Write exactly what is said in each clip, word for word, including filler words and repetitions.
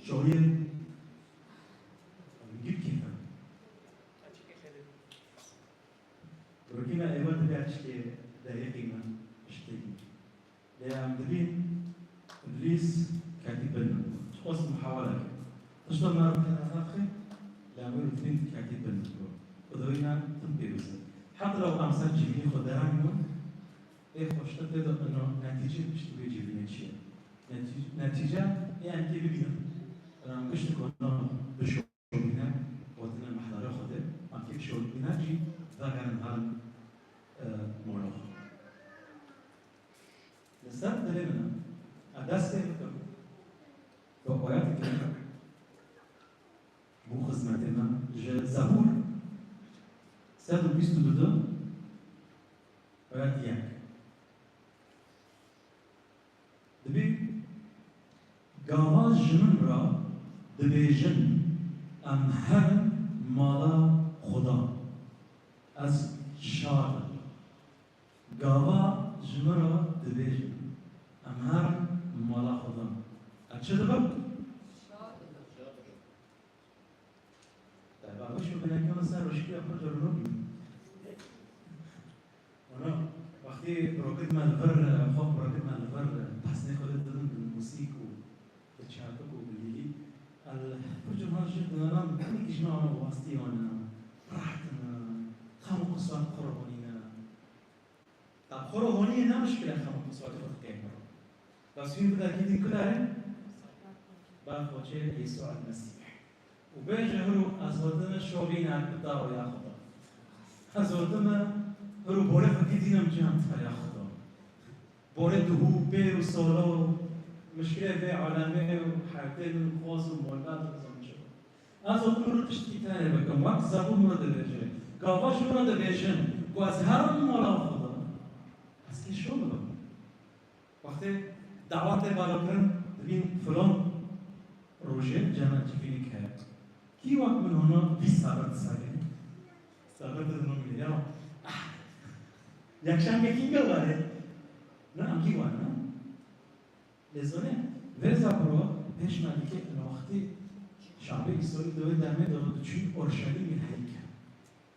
Şoriyê. Gît kêfe. Rokîna êwa dibe tiştê dereqî me, tiştê. Lê em dibîn Îblîs ketî bin min. Çiqas muhawele kir. Tişta me rokîna naxê, lê em wê dibîn ketî bin min. Xwedawîna tim pêwîst e. Heta law em ser civînê xwe deranînin, ê xweştir tê de ino netîce piştî vê civînê çi ye? Netî-, netîce ê em kê bibînin. Em gişt ku na bişo- şorîne, gotine mehdarê Xwedê, em kê şorîne jî vegerin herin, e, mola xwe. Li ser dilê min e. Ez dest pê bikim. Bi ayeteke bo xizmetê me ji Zebûr sed û bîst û du, ayet yek. Dibê gava ji min re dibêjin, em herin mala Xuda. Ez şa dibim. Gava ji min re dibêjin, em herin mala Xuda. Ez çi dibim? Şa dibim. Te babiş û binekê min ser rişkiya pir cor nû bû. Wana, wextî rokit me li vir, xwe rokit me li vir, pesnê xwe didin bi muzîk û bi çapik û bi lîlî. El pir cor ji dinanan hemî jina wana wastî wana, rahat ne, xem û qiswat xwe re honîne. Te xwe re honî ne mişkile xem û qiswatê xwe dikey xwe re. Bes hûn bidakî din ku dare? Ber xwecê Yesû el Mesîh. Û bêje hiro ez hotime şovîne bi daro ya Xuda. Ez hotime hiro borê xwe kî dînim cihan taya Xuda. Borê duhû, pêr û solo, mişkilê vê alemê û heyatê min xwaz û molat û nizam çi. Ez û min tiştkî tenê bikim, wek Zebûr min dibêje, gava ji min dibêjin ku ez herim mala Xuda, ez kê şo bibim. Wextê dawa tê balo kirin, dibîn filan rojê cema civînê heye. Kî wek min hona bîst saet disa kê? Saet de hona bîne, ya. Ah! Yakşam ke kî gavare? Na, em kî wan, na? Lê zonê, vê Zebûra pêş me dike, ina wextî şabê Îsraîl di wê demê de diçûn Orşelîmê heykel.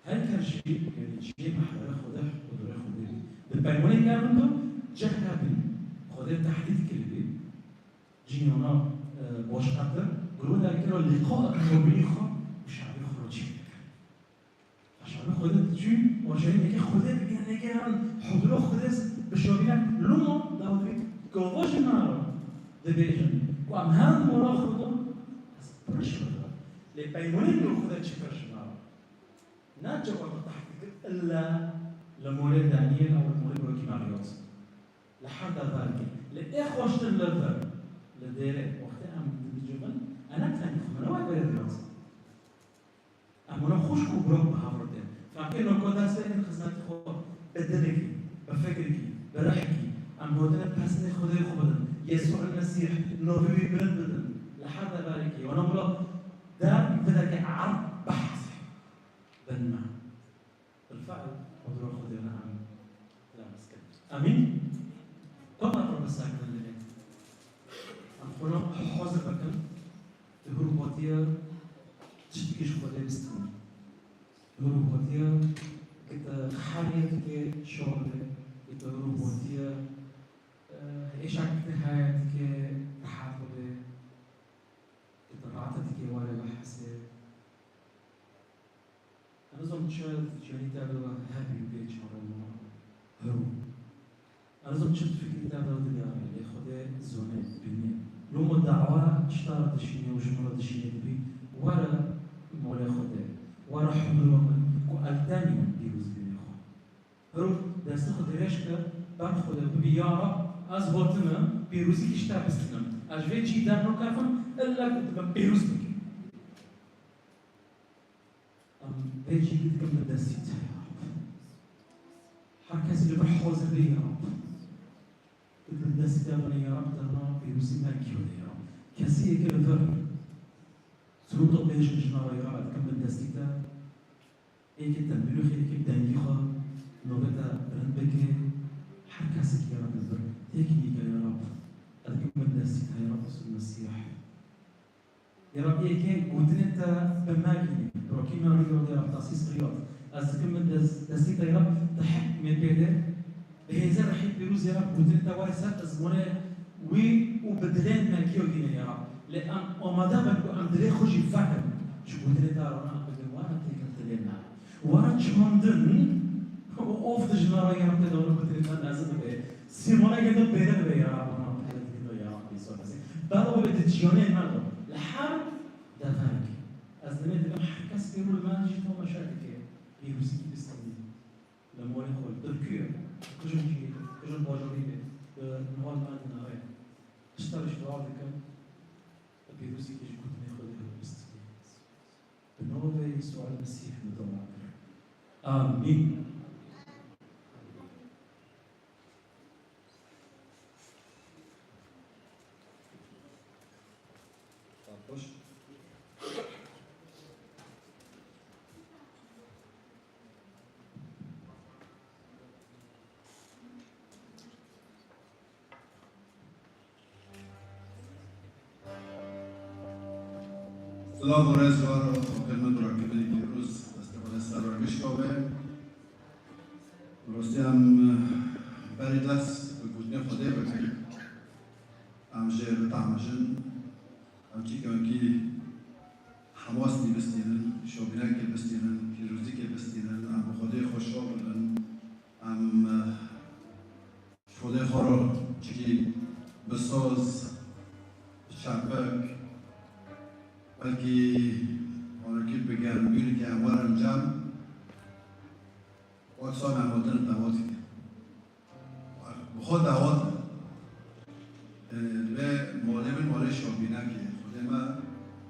Heykel jî, yanî cihê mehlerê Xwedê, huzurê Xwedê bî. Di peymanê kevin de cih hebî, Xwedê tehdîd kiribî. Cînana, e, boşqetir, guro derkiro lîqa nobînî xwe û şabê xwe re çêkir. Paşanê Xwedê diçûn, Orşelîmê ke Xwedê bibîne, neke herin huzura Xwedê bişovîne, loma dawet bî, gava ji me re dibêjin ku em herin mala Xweda, ez pir şaş bûm. Lê peymanê min û Xwedê çi kir ji me re? Ne cewab tehdîd kir, illa li molê Daniyel ew li molê Murokî Meryot. Li her derbarkê, li ê xweştir li vir, li dêrê, wextê em dibicivin, e ne tenê xwe, ne wek berê dirat. Em wina xwişk û birok bi hev re tên. Fekê noko dest pê in xizmetê xwe bi dilekî, bi fikrekî, bi rihekî, em gotine pesnê Xwedê xwe bidin, Yesû el Mesîh, novê wî bilind bidin, li her deverekî, wana wilo der videke erd biheze bin me. Bilfe'l, huzura Xwedê ne em. Amîn. Ku em Reb bisekinin dilê. Em xwe hozir bikin. Tu hûr gotiye tiştekî ji Xwedê bistînin. Tu hûr gotiye ki tu xeriyetike şor be. Ki tu hûr gotiye, eh, êşakî te heye dike rehat bibe. Ki tu rahatetike were bihese. Ez nizam çi cihî te de hebî bê çareman. Hew. Ez nizam çi fikrî te de diyar e, lê Xwedê zone, bîne. Loma dawa ji te re dişîne û ji min re dişîne dibî, were molê Xwedê, were huzura min, ku ez tenê pîroz bîne xwe. Hew destê xwe dirêj kir, ber Xwedê bibî, ya Rab, ez hotime pîrozî ji te bistînim. Ez ji vê cî dernakevim, illa ku tu min pîroz bikî. Em vê cî dikim bi destî te, ya Rab. Her kesî li vir hazir be, ya Rab. Dikim bi destî te, ya Rab, te na pîrozî me kî wede, ya Rab. Kesî yekê li vir, sirûta bêjin ji me re, ya Rab, dikim bi destî te. Yekê te mirûxê, yekê dengî xwe, nobeta bilind bike. Her kesî, ya Rab, li vir têkî nîke, ya Rab. Ez dikim bi destî te, ya Rab, Yesû Mesîh. Ya Rab, yekê gotinên te bi me bînî. Rokî me Rîyodê ya Rab, tasîs Rîyod. Ez dikim min dest, destî te ya Rab, te hek me pê de. Bi hêzê rehî pîroz ya Rab, gotinên te were ser ezmûnê wî û bi dilên me kî dîne ya Rab. Lê em amade bin ku em dilê xwe jî fehm ji gotinên te re em bidin, were têkin dilê me. Were çandin û of dijna re ya Rab tê dawin gotinên te mezin bibe. Sîmoneke din pêre dibe ya Rab, ana pêre dikin ya Rab, Îsa Mesîh. Bela wele di ciyanê me de. Li her deverek. Ez demê dikim her kes pêro li me jî temaşe dike. Pêrozîkî bistînî. Li malê xwe, li Tirkiye, li qijin cihê, li qijin bajarî be, li nihal me di navê. Tişta ji dua dikim, bi pêrozîkê ji gotinê xwe de bistînî. Bi navê Yîsu El Mesîh min dua kir. Amîn. Silav û rêz ji we re, xwepêr min bi rakirinê pîroz, destê xwe li ser rêgişka be. Bi rastî em berî dest bi gotinê Xwedê bikin. Em jê bitehmijin. Em çîkên wekî Hemasnî bistînin, şobînekê bistînin, pîrozîkê bistînin, em bi Xwedê xwe şo bibin. Em, eh, Ji Xwedê xwe re çikî bi soz, bi çepik, belkî, belkî bi germbîlî ke em werin cem, wek sona em gotin dawet dikin. Bi xwe dawet dikin. Ê, divê malê min malê şobînekê. Xwedê me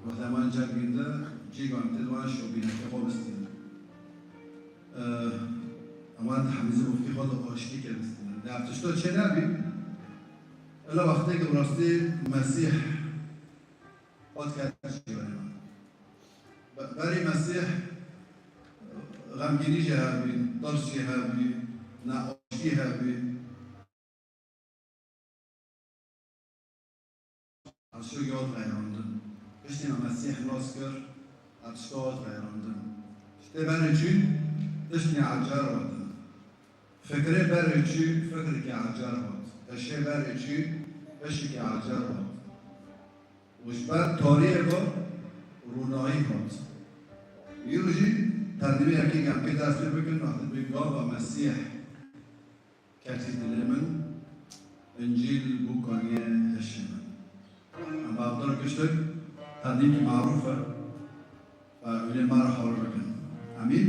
wexta me cem gîndi, cî gam tê di wan şobînekê xwe bistînin. Ê, em wan hemî zî bi fikî xwe de aştî kir bistînin. Lê ev tişto çê nebî, ila wextê ku bi rastî Mesîh hat ket jî were. Be-, berî Mesîh xemgînî jî hebî, tirs jî hebî, neaştî hebî. Ev tişto hat xeyrandin. Piştî me Mesîh nas kir, ev tişto hat xeyrandin. Tiştê berê çûn, tiştê ecer hatin. Fikrê berê çû, fikrekî ecer hat. Hişê berê çû, hişekî ecer hat. Û ji ber tariyê ve ronahî hat. Îro jî ternîmeyekê em pê dest pê bikin, wextê dibê gava Mesîh ketî dilê min, Încîl bû kaniyê hişê min. Em bi Xwedê re giştik, ternîmekî merûf e, û wînê me re hewil bikin. Amîn.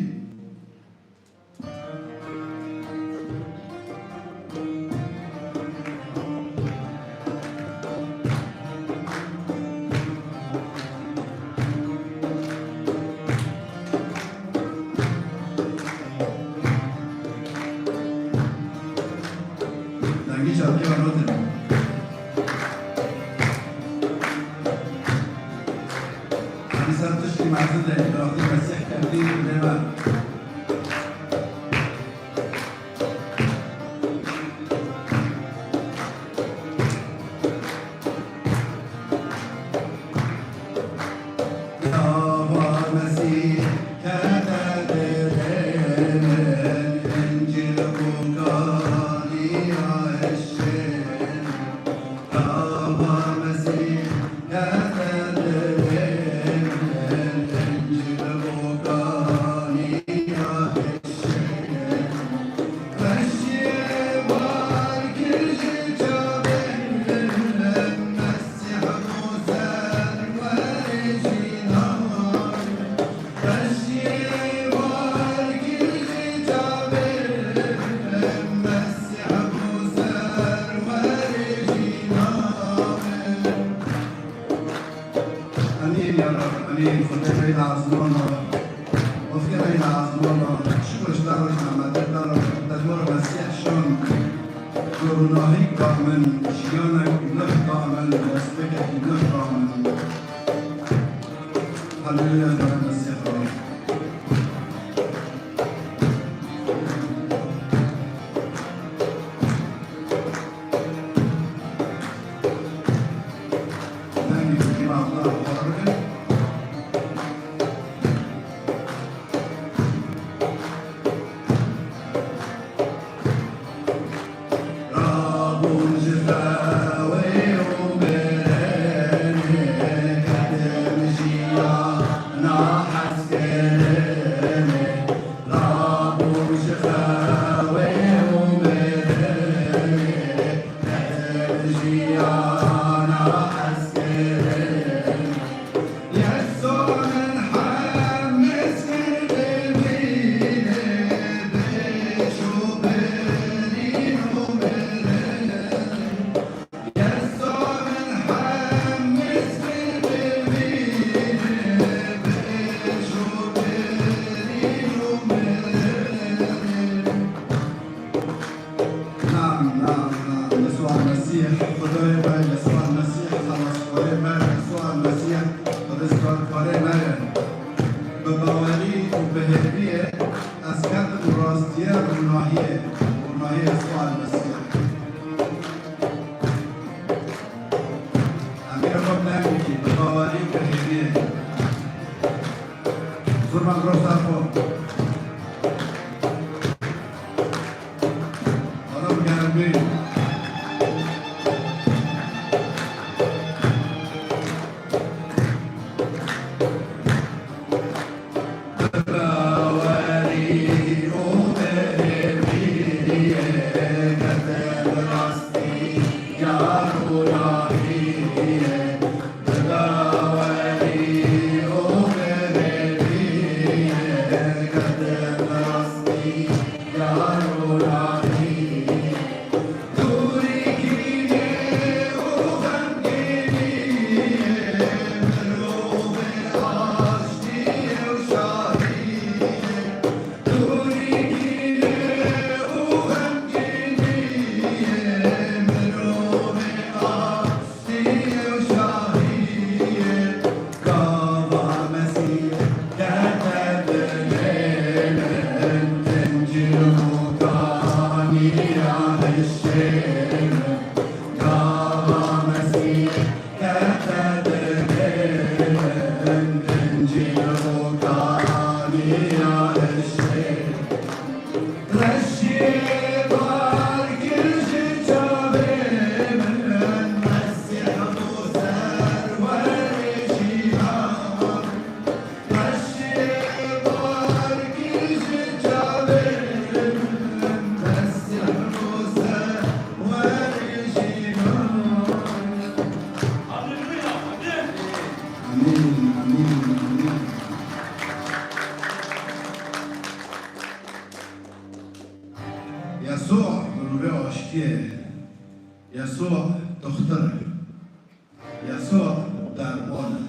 Dengê çavkê we notin. Em ser tiştî mezin de, wextê Mesîh ketî dilê me. Gava Mesîh kete dilê min, Încîl bû kaniya hişê min. Gava Mesîh kete dilê min, Încîl bû kaniya hişê min. Amîn ya Rab, amîn. Xwedê reyna azmona, xwedê reyna azmona, şikir ji te re, ji nimetê te re, te dor Mesîh şand. Ronahî ka min, jiyanek nû ka min, destpêkekî nû ka min. Haleluya, Mesîh Rab. Dengê Xwedê me Xwedê re xwar bikin. Rosafo. Adam geldi. Amîn, amîn, amîn. Yesûa mirovê aştiyê ye. Yesûa doxtor e. Yesûa derman e.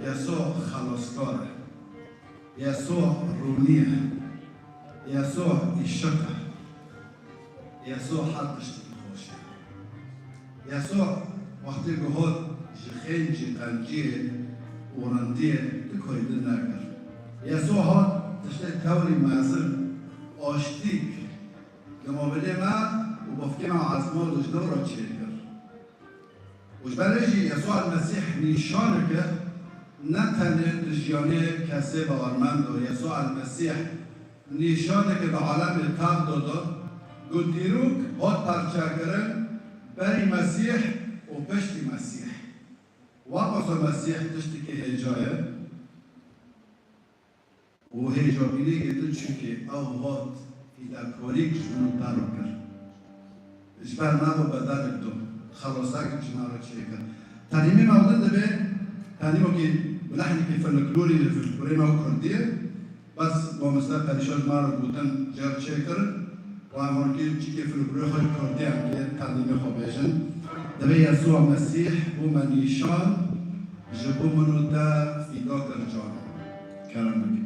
Yesûa xelaskar e. Yesûa rûnî ye. Yesûa îşiq e. Yesûa her tiştekî xweş e. Yesûa wextê ku hat ji xêncî, qenciyê û rindiyê ti koydin nekir. Yesûa hat tiştê tewrî mezin, aştî kir. Li mabênê me û bavkê me Ezma li ji dor re çêkir. Û ji ber vê jî Yesûa El-Mesîh nîşaneke ne tenê di jiyanê kesê bawermend o. Yesûa El-Mesîh nîşaneke di alemê texdo de, ku dîrok hat perçekirin, berî Mesîh û piştî Mesîh. Waqas o Mesîh tiştekî hêja ye. Û hêjabînê girtin, çimkî ew hat fîdakarîk ji min û te re kir. Ji ber me ve bedelek do. Xelasek ji me re çêkir. Tenîmê me din dibe, tenîmokî bi lehnekî folklorî, folklorê me kurdî ye. Bes mamoste Perîşan ji me re gotin, jê re çêkirin. Û em hûn kê çîkê folklorê xwe kurdî em kê tenîmê xwe bêjin. Divê Yesûa Mesîh bû me nîşan, ji bo min û te fîda kir can. Kerem bike.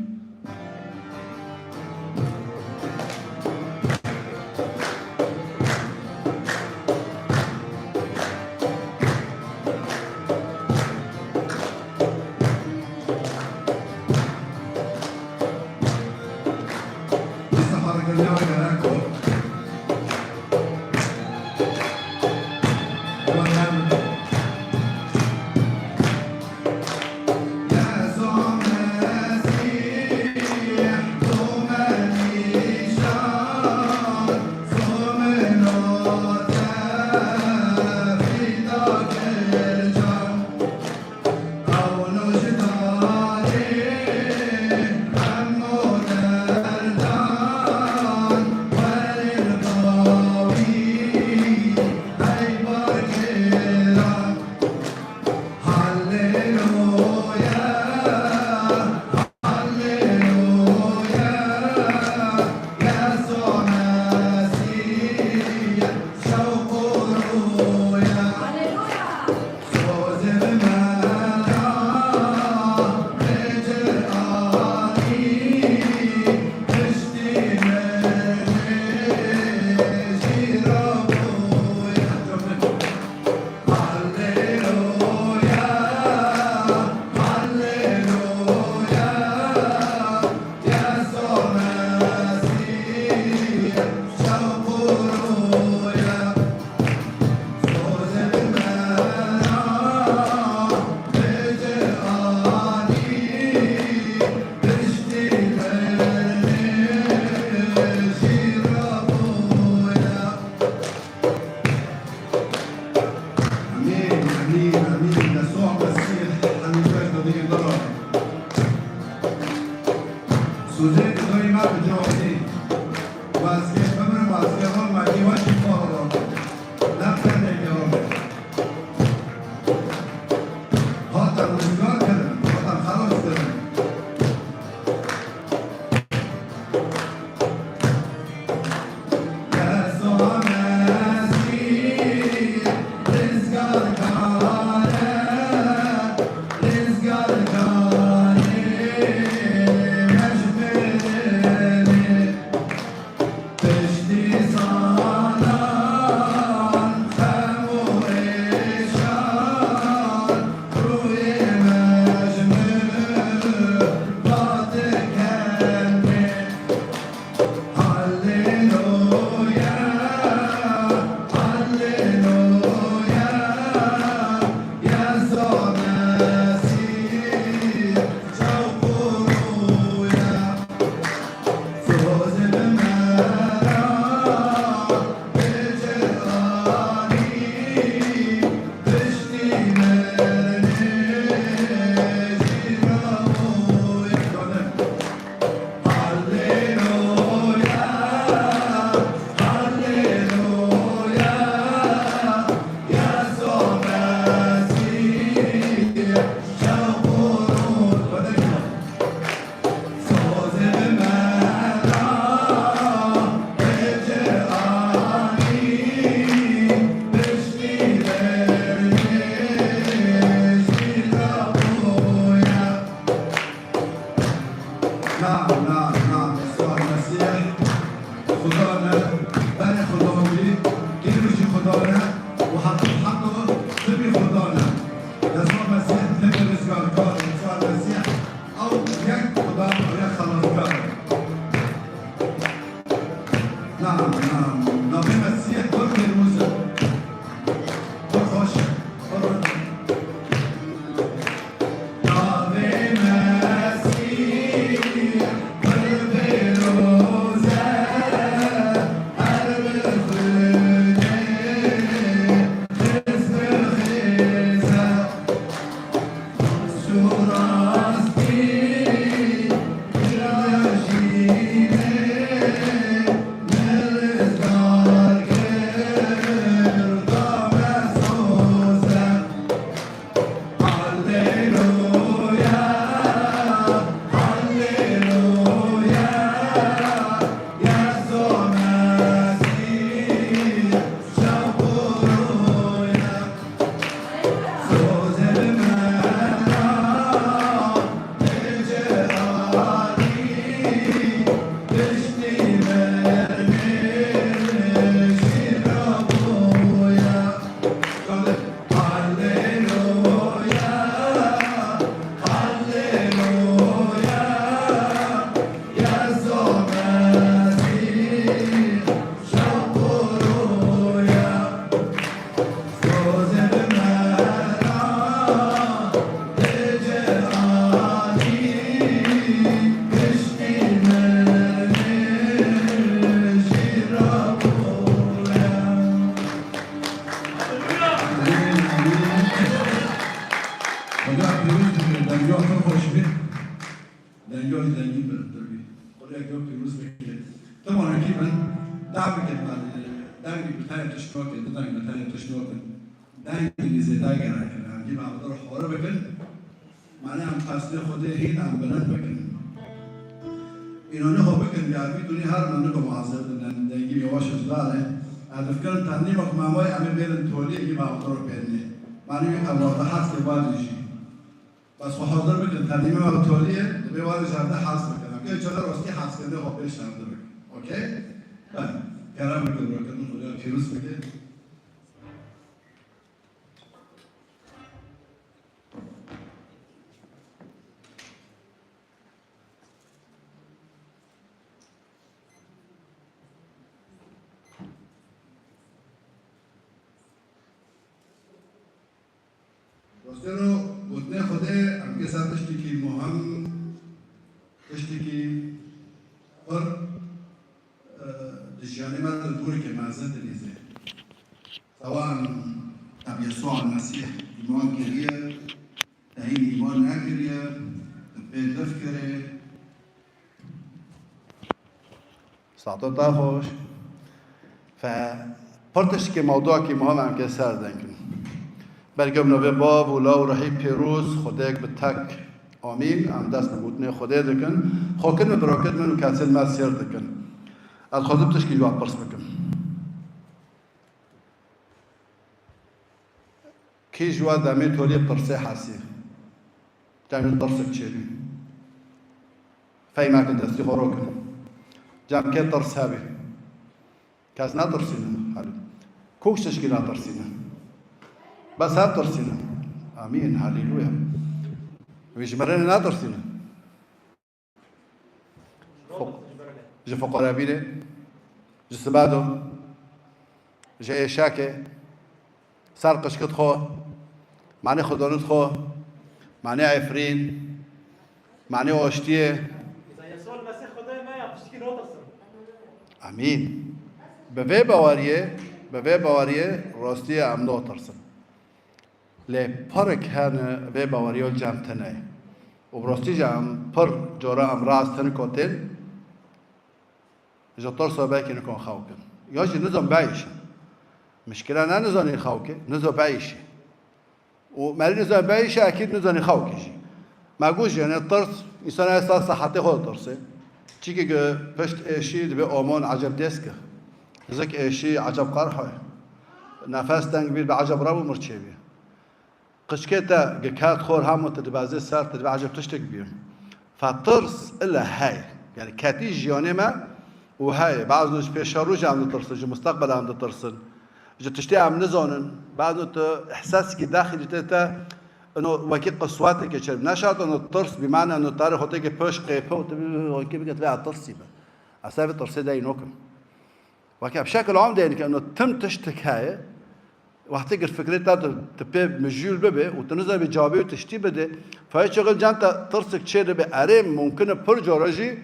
Yonî dengî bilintir bî. Xwedê ew pîroz bike. Tim onekî bin, dav bikin, dengî bi tenê tişt nokin, du deng bi tenê tişt nokin. Dengî zêde gerek in. Em dî bi Xwedê re xware bikin. Mane em qesdê Xwedê hîn em bilind bikin. Înonî xwe bikin, ya vî tunî her min niko muazir bin, em dengî yavaş ez dare. Ez difikirim tendî wek me wayê em ê bêrin tolî, yî bi Xwedê re pêrnê. Mane wî em wexta hestê vadin jî. Bes xwe hazir bikin, tertîbê me bi toliyê, dibê warê ji hevde hez bikin. Em kê çaxê rastî hezkirinê xwe pêş hevde bikin. Okey? Belê. Kerem bikin, bikin, Xuda pîroz bike. Rastî ro gotinê Xwedê em kê ser tiştekî muhim, tiştekî pir, e, di jiyanê me de doreke mezin dilîze. Sewa em bi Yesûa Mesîh îman kiriye, te hîn îman nekiriye, tu pê dif kirê, Saeto te xweş. Fe pir tiştekî mewdûakî muhim em kê ser denkin. Belkî em navê Bav û Law û Rihî Pîroz Xwedêk bi tek. Amîn. Em dest bi gotinê Xwedê dikin. Xwekin min, birokên min û kesên me sêr dikin. Ez xwezim tişkî ji we pirs bikim. Kî ji we demê tolî tirsê hesî? Cem tirsek çêbî. Feymek in destî xwe rokin. Cem kê tirs hebî? Kes netirsîne. Helî. Kûk tişkî netirsîne. Bes hev tirsîne. Amîn. Haleluya. Wî ji mirinê netirsîne. Fo-, ji fiqorebînê, ji sibedo, ji êşekê, ser qişkit xwe, manê xudonit xwe, manê efrîn, manê oştiyê. Îsa Yesûa Mesîh Xwedayê me ya, piştî natirsin. Amîn. Bi vê baweriyê, bi vê baweriyê rastiyê em natirsin. Lê pirik hene vê baweriya cem tune ye. Û bi rastî jî em pir cara em rast hin kotên ji tirsa belkî nikon xew kin. Ya jî nizan beyîşin. Mişkile ne nizanî xew ke, nizo beyîşî. Û merî nizan beyîşî, ekîd nizanî xew ke jî. Me got jî, yanî tirs, însan esta sihetê xwe ditirse. Çîkî ku pişt êşî dibe aman eceb dest ke. Zik êşî eceb qerha ye. Nefes teng bî, bi eceb rebû mir çêbî. Qiçkê te gi ket xor hemû tu dibezê ser, tu dibê eceb tiştek bî. Fe tirs ile heye. Yanî ketî jiyanê me û heye. Bazî ji pêşerû jî em ditirsin, ji musteqbel em ditirsin. Ji tiştê em nizanin. Bazî tu ihsasekî dexî ji te te ino wekî qisweteke çêbî. Ne şert ino tirs bî, mane ino tarî xwe têkê pişt qêpe û tu bî wekî bike tu bê tirsî be. Ez vê tirsê deyî nokim. Weke bi şekil am deyî ke ino tim tiştek heye. Wextê ku fikrê te tu, tu pê mijûl bibe û tu nizanî cawabê wî tiştî bide, fayê çixil cem te tirsik çê dibe, erê mumkin e pir cara jî,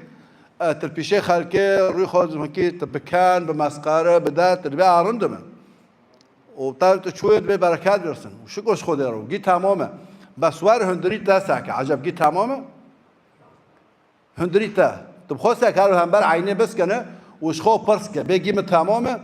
e, tu pîşê xelkê rûyê xwe zimikî tu bi ken, bi mesqere, bi derd, tu dibe erind dibe. Û te tu çûyê dibe bereket girsin. Û şikir ji Xwedê re û gî temam e. Bes wer hundirî te seke, eceb gî temam e? Hundirî te. Tu bi xwe sek her hember eynê biskene û ji xwe pirs ke, bê gî min temam e.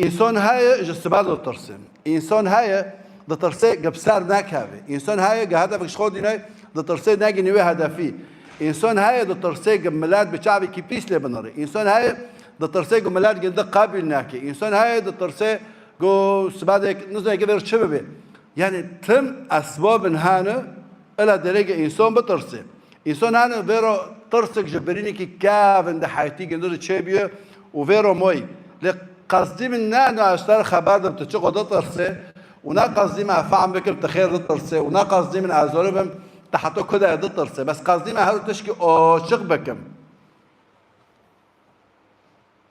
Însan heye ji sibe ditirse. Însan heye ditirse ge bi ser nekeve. Însan heye ge hedefek ji xwe dîne, ditirse negînî wê hedefî. Însan heye ditirse ge milet bi çavekî pîs lê binirê. Însan heye ditirse ge milet ginde qebîl neke. Însan heye ditirse ge sibe de nizane ge vêr çi bibe. Yanî tim esbabin hene, ila derê ge însan bitirse. Însan hene vêro tirsek ji birînekî kevin di heytî gindir çêbûye û vêro moy. Lê qesdî min ne, ne ez te re xeber dim tu çiqo ditirse û ne qesdî min ez fehm bikim tu xêr ditirse û ne qesdî min ez zore bim tu heta ku de ditirse. Bes qesdî min her tişkî açiq bikim.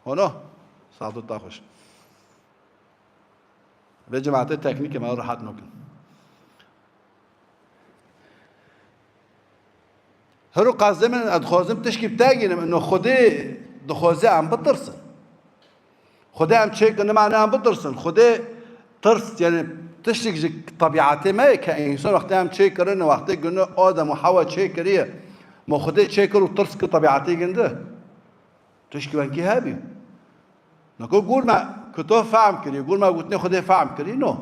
Hono? Saeto te xweş. Vê cemaetê teknîkê me rehet nakin. Hiro qasdê min, ez dixwazim tişkî bi te gînim, ino Xwedê dixwaze em bitirsin. Xwedê em çêkirin, mane em bitirsin. Xwedê tirs, yani tiştek ji tebîetê me ye ke însan wextê em çêkirin, wextê gune Adem û Hewa çêkiriye, Ma Xwedê çêkir û tirs kir tebiatê gindi. Tişkî wekî hebî. Nako gûr me ku to fehm kirî, gûr me gotine Xwedê fehm kirî, no.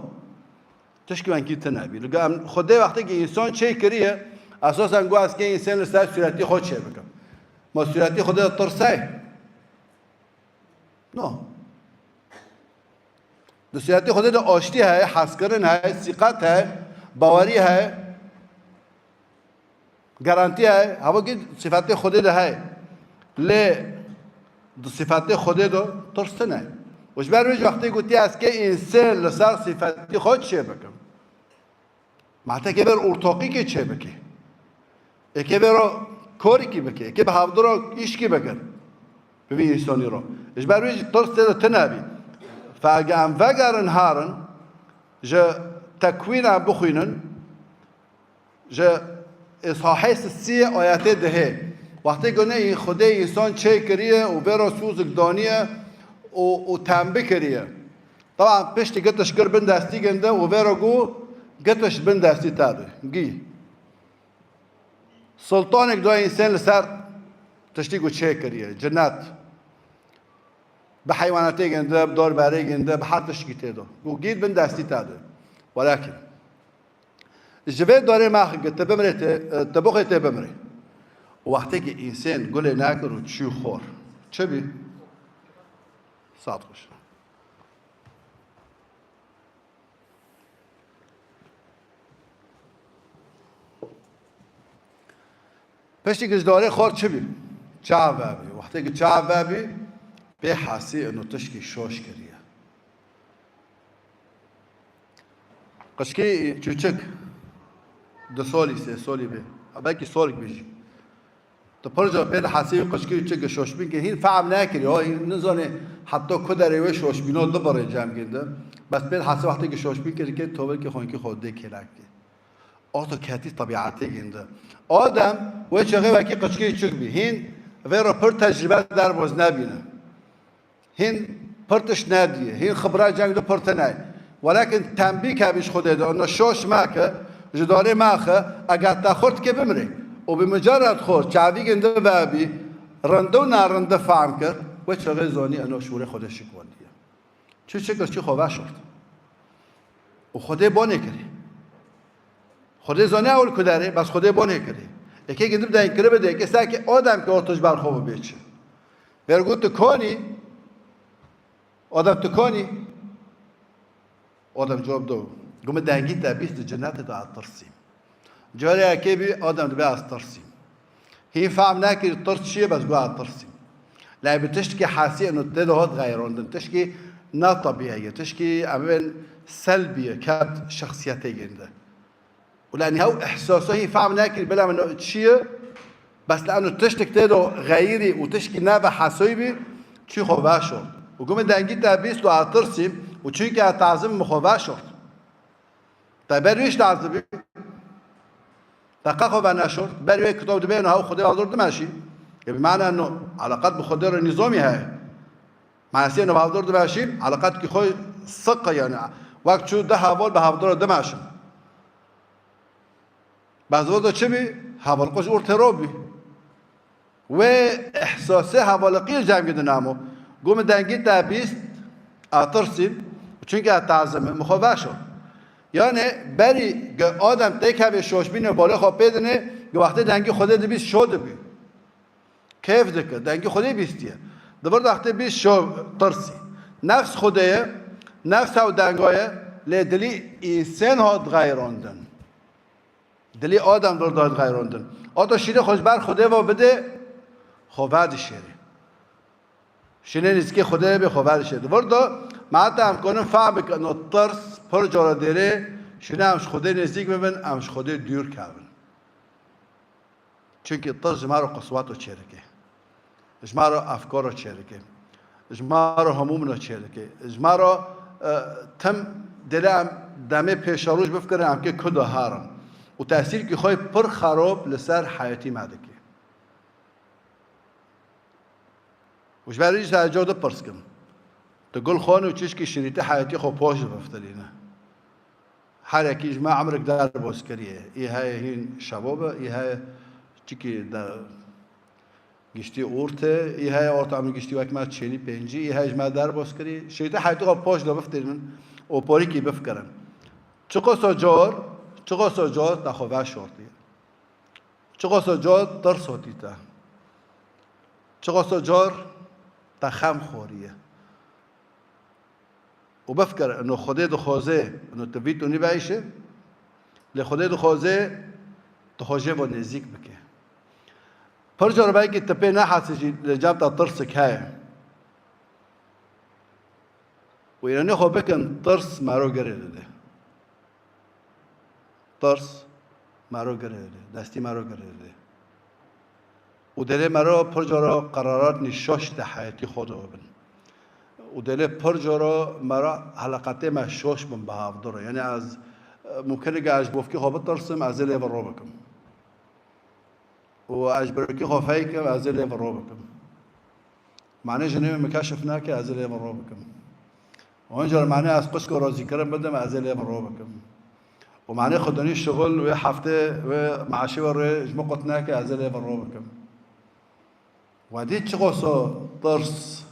Tişkî wekî tune bî. Li gel em Xwedê wextê ki însan çê kiriye, esasen got ez kê însan li ser sûretî xwe çê bikim. Ma sûretî Xwedê de tirsey? No. Di sûretê Xwedê de aştî heye, hezkirin heye, sîqet heye, bawerî heye, garantî heye. Heva kî sîfetê Xwedê de heye. Lê di sîfetê Xwedê de tirs tune. Û ji ber wê jî wextê gotiye ez kê însê li ser sîfetî xwe çê bikim. Ma te kê ber ortoqîkê çê bike. Ê kê ber o korikî bike. Ê kê bi hevdiro îşkî bikin. Bi vî însanî ro. Ji ber wê jî tirs tê de tune bî. Fe ege em vegerin herin, ji Tekwîna bixwînin, ji Îsahê sisiyê ayetê dihê. Wextê gune Xwedê însan çê kiriye û vê ro sûzik daniye û, û tembî kiriye. Taban piştî gitiş kir bin destî gindi û vêro got, gitiş bin destî te de. Gî. Sultanek da însan li ser tiştî ku çê kiriye, cinet. Bi heywanatê gindi, bi dorberê gindi, bi her tişkî tê de. Got, gît bin destî te de. Welakin. Ji vê dorê max ki tu bimrê tê, tu bixê tê bimrê. Û wextê ki însan gulê nekir û çû xor. Çi bî? Saet xweş. Piştî ki ji dorê xor çi bî? Çav vebî. Wextê ki çav vebî, pê hesî ino tişkî şoş kiriye. Qişkî çûçik, du solî, sê solî bê. Belkî solek bê jî. Tu pir car pê dihesê wî qişkî û çi ki şoşbîn kir, hîn fehm nekirî, o hîn nizanê heta ku derê wê şoşbîno dibirê cem gindi. Bes pê dihesê wextê ki şoşbîn kir, kê tovil ki xwenkî xwe dê kêlek kê. O tu ketî tebiatê gindi. Adem wê çaxê wekî qişkî çik bî. Hîn vê re pir tecrîbe derbaz nebîne. Hîn pir tişt nediyê, hîn xibra ceng de pir tine ye. Welakin tembî kevî ji Xwedê de, ona şoş meke, ji darê mexe, eger te xurt ke bimrê. Û bi mucared xurt, çavîgin de vebî, rinde û nerinde fehm kir, wê çaxê zanî eno şûrê Xwedê şikwandiye. Çi çi kir, çi xwe veşort. Û Xwedê bonê kirê. Xwedê zanî ewil ku derê, bes Xwedê bonê kirê. Eke gindi bi deng kiribê de, eke seke Adem ki orto ji ber xwe bibê çi. Vêr got, tu konî? Adem, tu konî? Adem cewab do. Got, min dengî te bîst di cenetê de ez tirsîm. Carê yekê bî, Adem dibê ez tirsîm. Hîn fehm nekir tirs çi ye, bes got ez tirsîm. Lê bi tiştkî hesî ino tê de hat xeyrandin. Tiştkî ne tebîe ye. Tiştkî em bên selbî ye, ket şexsiyetê ginde. Û lê niha ew ihsasa hî fehm nekirî, bila min çi ye? Bes lê eno tiştek tê de xeyirî û tişkî ne ve hesoyî bî, çî xwe veşort. Û got, min dengî te bîst û ez tirsîm û çunkî ez tazim min xwe veşort. Te ber wî ji tazibî. Te qe xwe veneşort. Ber wê kitap dibê eno hew Xwedê ve dor dimeşî. Ê bi mana no eleqet bi Xwedê re nîzamî heye. Manasê eno ve dor dimeşî, eleqet ki xwe siqe yani. Wek çû du heval bi hevdor re dimeşin. Bes vê de çi bî? Hevalqo ji ortê ro bî. Wê ihsasê hevalqiyê cem gidin amo. Got, min dengî te bîst, ez tirsîm, çunkî ez tazim im, min xwe veşo. Yani berî ge Adem têkevê şoşbînê balê xwe pê dinê, ge wextê dengî Xwedê dibîst şo dibî. Keyf dike, dengî Xwedê bîstiye. Di vir de wextê bîst şo tirsî. Nefs Xwedê ye, nefs ew denga ye, lê dilî însan hat xeyrandin. Dilê Adem vir de hat xeyrandin. Ata şîrê xwe ji ber Xwedê ve bidê, xwe vedişêrê. Şîrê nêzîkê Xwedê bê, xwe vedişêrê. Vir de me heta em konin fehm bikin, ino tirs pir cara dêrê, şîrê em ji Xwedê nêzîk bibin, em ji Xwedê dûr kevin. Çunkî tirs ji me re qisweto çêdike. Ji me re efkaro çêdike. Ji me re hemûmino çêdike. Ji me re, e, tim dêle em demê pêşeroj bifikirin, em kê ku de herin. Û tesîrkî xwe pir xerab li ser heyatî me dike. Û ji ber wî jî ez car dipirs kim. Tu gul xwan û çişkî şirîtî heyatî xwe paş dibiftirîne. Her yekî ji me emrek derbas kiriye. Î heye hîn şebab e, î heye Çikî de giştî orte, î heye orta em giştî wek me çêlî pêncî, î heye ji me derbas kirî. Şeytê heytê xwe paş de bifitînin û porîkî bifikirin. Çiqasa car, çiqasa car te xwe veşartiye. Çiqasa car tirs hatiye te. Çiqasa car te xem xwariye. Û bifikir, ino Xwedê dixwaze, ino tu vî tunî bieyşe, lê Xwedê dixwaze tu xwe jê ve nêzîk bike. Pir car belkî tu pê nehesî jî li cem te tirsik heye. Û îranê xwe bikin, tirs mero girê dide. Tirs mero girê dide, destî mero girê dide. Û dilê mero pir cara qeraratnî şaş di heyetî xwe de bibin. Û dilê pir cara mero heleqetê me şaş bin bi hevdire. Yanî ez, e, mumkin e ez ji bofkê xwe bitirsim, ez ê lê ve ro bikim. Û ez ji birokê xwe feykim, ez ê lê ve ro bikim. Mane jinê min keşif nake, ez ê lê ve ro bikim. Onca mane ez qişko razîkirin bidim, ez ê lê ve ro bikim. Û mane xwedinî şixul wê heftê wê meaşê ve rê ji min qut nake, ez ê lê ve ro bikim. Wedî çiqoso tirs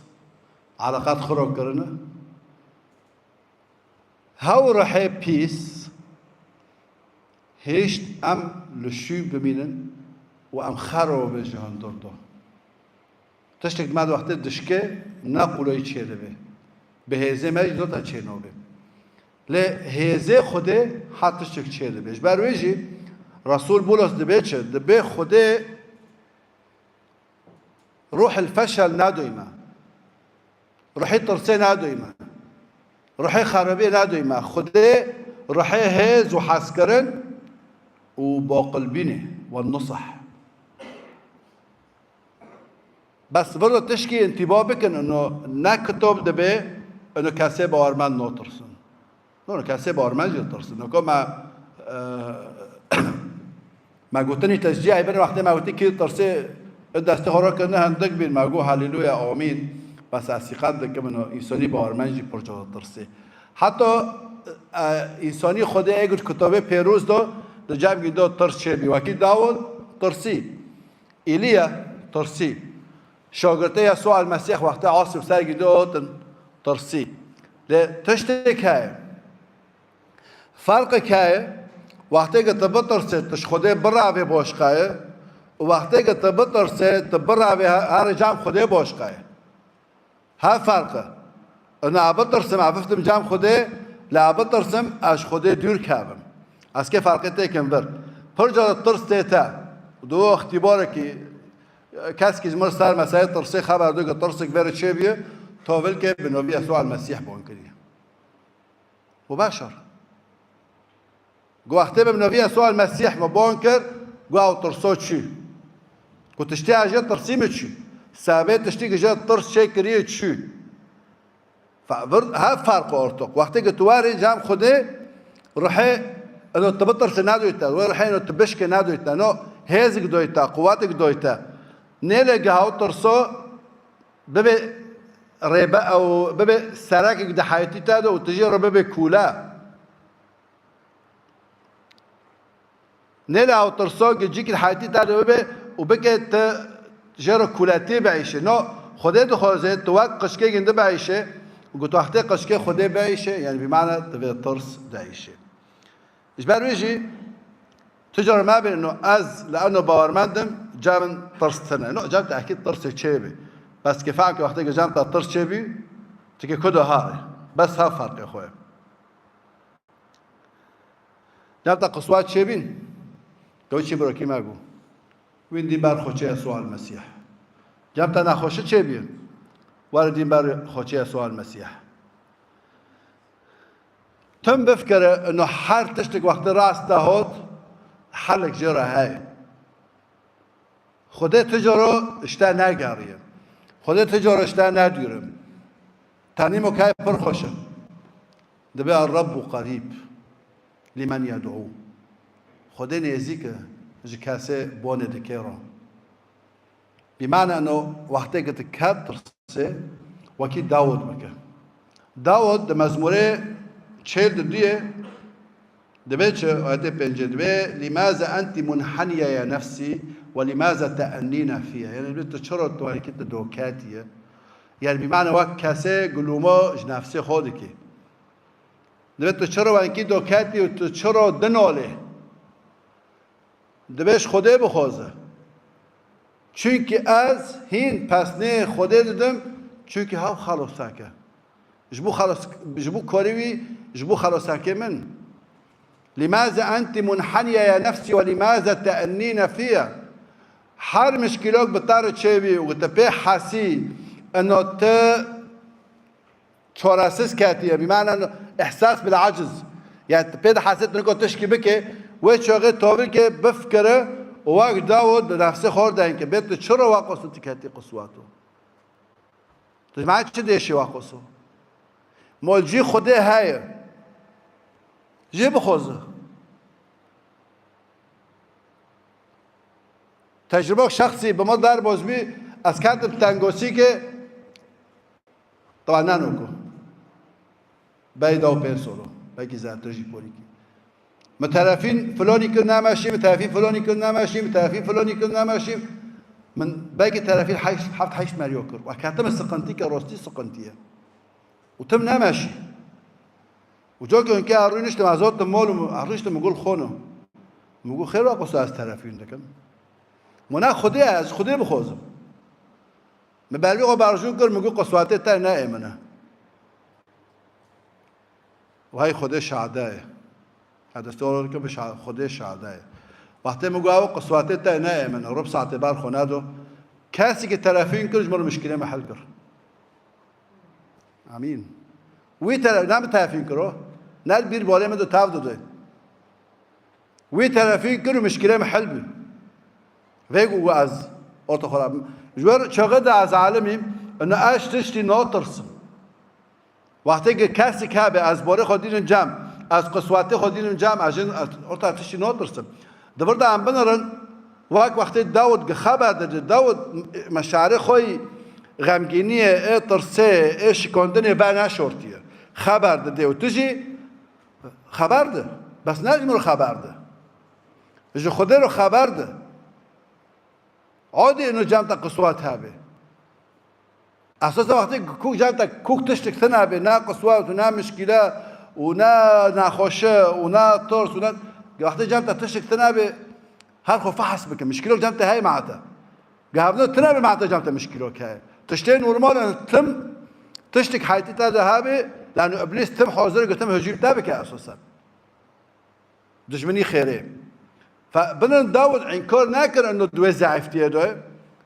eleqet xiro kirine. Hew ruhê pîs hêşt em li şû bimînin û em xero bin ji hundir do. Tiştek me di wextê dişke ne qûloyî çêdibe. Bi hêzê me jî dota çênobe. Lê hêzê Xwedê her tiştek çêdibe. Ji ber wê jî Resûl Bûlos dibê çi? Dibê Xwedê ruhil feşel nadoy me. Ruhê tirsê nadoy me. Ruhê xerabiyê nadoy me. Xwedê ruhê hêz û hezkirin û baqilbînê we nusah. Bes vir de tişkî întîba bikin, ino ne kitob dibe, ino kesê bawermend natirsin. No, no, kesê bawermend jî tirsin. No, ko me, e, me gotinî teşcî, ey bin wextê me gotî kî tirsê, e, destê xwe rakirine hindik bîn, me got, "Haleluya, amîn." Bes ez sîqet dikim, no, însanî bawermend jî pir cara tirsê. Heta, e, însanî Xwedê ê got kitabê pêroz de, di cem gî de tirs çêbî. Wekî Dawud tirsî. Îlîya tirsî. Şagirtê Yesûa El-Mesîh wextê asî bi ser gî de hatin tirsî. Lê tiştek heye. Ferqek heye, wextê ke tu bitirsê, tu ji Xwedê birevê başqa ye, û wextê ke tu bitirsê, tu birevê he-, herê cem Xwedê başqa ye. Hev ferq e. Ina bitirsim, ez biftim cem Xwedê, lê ez bitirsim, ez ji Xwedê dûr kevim. Ez kê ferqê têkim vir. Pir cara tirs tê te. Di wextî barekî, keskî ji mir ser meselê tirsê xeber dike, tirsik vere çêbûye, to vilkê bi novî Yesûa El-Mesîh ban kiriye. Û beşar. Got, wextê min bi novî Yesûa El-Mesîh min ban kir, got, ew tirso çû. Got, tiştê ez jê tirsî min çû. Sebê tiştî ku jê tirs çêkiriye çû. Fe-, vir-, hev ferq ortok. Wextê ku tu werî cem Xwedê, ruhê ino tu bitirsî nedoy te, wê ruhê ino tu bişkê nedoy te, no hêzik doy te, quwetik doy te. Nêlê gi hew tirso bibe rêbe ew, bibe serekek di heyetî te de û tu jê re bibe kûle. Nêle ew tirso ku cîkî heyetî te de bibe û bike tu jê re kûletiyê bieyşe. No, Xwedê dixwaze tu wek qişkê gindi bieyşe û ku tu wextê qişkê Xwedê bieyşe, yani bi mane tu vê tirs dieyşe. Ji ber wê jî tu cara me bêne, no ez li eno bawermend im, cem min tirs tine. No, cem te ekîd tirsê çêbî. Bes ke fehm ke wextê ke cem te tirs çêbî, tu ke ku de hare. Bes hev ferqê xwe ye. Cem te qiswet çêbîn, tu çi birokî me bû. Wîn dîn ber Xwedê Yesûa El-Mesîh. Cem te nexweşi çêbî, were dîn ber Xwedê Yesûa El-Mesîh. Tim bifikire, ino her tiştek wextê rast de hot, helek jê re heye. Xwedê tu cara ji te negeriye. Xwedê tu cara ji te nedûre. Tenî mokayê pir xweş e. Dibe Er-Rabbu qerîb lîmen yed'û. Xwedê nêzîk e ji kesê bonê dike re. Bi mane eno wextê ke tu ket tirsê, wekî Dawud bike. Dawud di Mezmûrê çêl di duyê Dibe çi? Ayetê pêncê dibe, "Lîmaze entî munheniye ya nefsî, ولماذا تأنين في؟ Yani, tu çira tu wekî tu doketî ye? Yani, bi mane wek kesê gilûma ji nefsê xwe dikî. Divê tu çira wekî doketî û tu çira dinolê? Divê ji Xwedê bixwaze. Çunkî ez hîn pesnê Xwedê didim, çunkî hew xelosek e. Ji bo xelos-, ji bo korî wî, ji bo xelosakê min. لماذا أنت منحنية يا نفسي ولماذا تأنين في؟ Her mişkîlok bi te re çêbî û tu pê hesî, ino tu çaresiz ketiye, bi mane ihsas bil aciz. Yani tu pê dihesê tu niko tişkî bike, wê çaxê tavîrke bifikire û wek Dawud bi nefsê xwe deng ke. Bê tu çira waqos tu ketî qiswato? Tu ji me çi dêşî waqoso? Mol cî Xwedê heye. Jê bixwaze. Tecrübok şexsî bi min derboz bî, ez ketim tengosîkê, tawa neno ku. Bey da û pênc solo, belkî zêdetir jî polîkî. Min terefîn filonî kir nemeşî, min terefîn filonî kir nemeşî, min terefîn filonî kir nemeşî. Min belkî terefîn heşt, heft heşt meriyo kir. Wa ketime siqintîke, rostî siqintî ye. Û tim nemeşî. Û coke hûn ke rûniştim, ez otim mol û ez rûniştim, min got, "Xono." Min got, "Xêr, wa qisa ez terefîn dikim." Min, "Na Xwedê, ez Xwedê bixwazim." Min bervî xwe berjû kir, min got, "Qiswatê te ne ê min e." Wey Xwedê şade ye. Ez destê xwe dikim, şa-, Xwedê şade ye. Wextê min got, "Ew qiswatê te ne ê min e." Rûb saetê ber xwe nedo. Kesî ki terefîn kir, ji min re mişkilê me hel kir. Amîn. Wî tere-, ne min terefîn kir o. Ne bîr bolê min de tav dide. Wî terefî kir û mişkilê min hel bû. Vê ku ez orta xwe rabim. Ji wer çaxê de ez alimîm, ina ez tiştî natirsim. Wextê ki kesik hebe, ez borê xwe dînim cem, ez qiswatê xwe dînim cem, ez jin, ez orta tiştî natirsim. Di vir de em binirin, wek wextê Dawud gi xeber dide, Dawud meşarê xwe yî xemgîniyê, ê tirsê, ê şikandinê veneşortiye. Xeber dide û tu jî Xeber de. Bes ne ji min re xeber de. Ji Xwedê re xeber de. Odî ino cem te qiswat hebe. Esas wextê kûk cem te kûk tiştik tune be, ne qiswat û ne mişkîle û ne nexweşi û ne tirs û ne, wextê cem te tiştik tune be, her xwe fehs bike. Mişkîlok cem te heye mate. Gavno tune be mate cem te mişkîlok heye. Tiştê normal in tim tiştik heytî te de hebe, lano iblîs tim hazir e, tim hicûm te bike esasen. Dijminî xêrê. Fe binin Dawud înkar nekir ino di wê zeîftiyê de,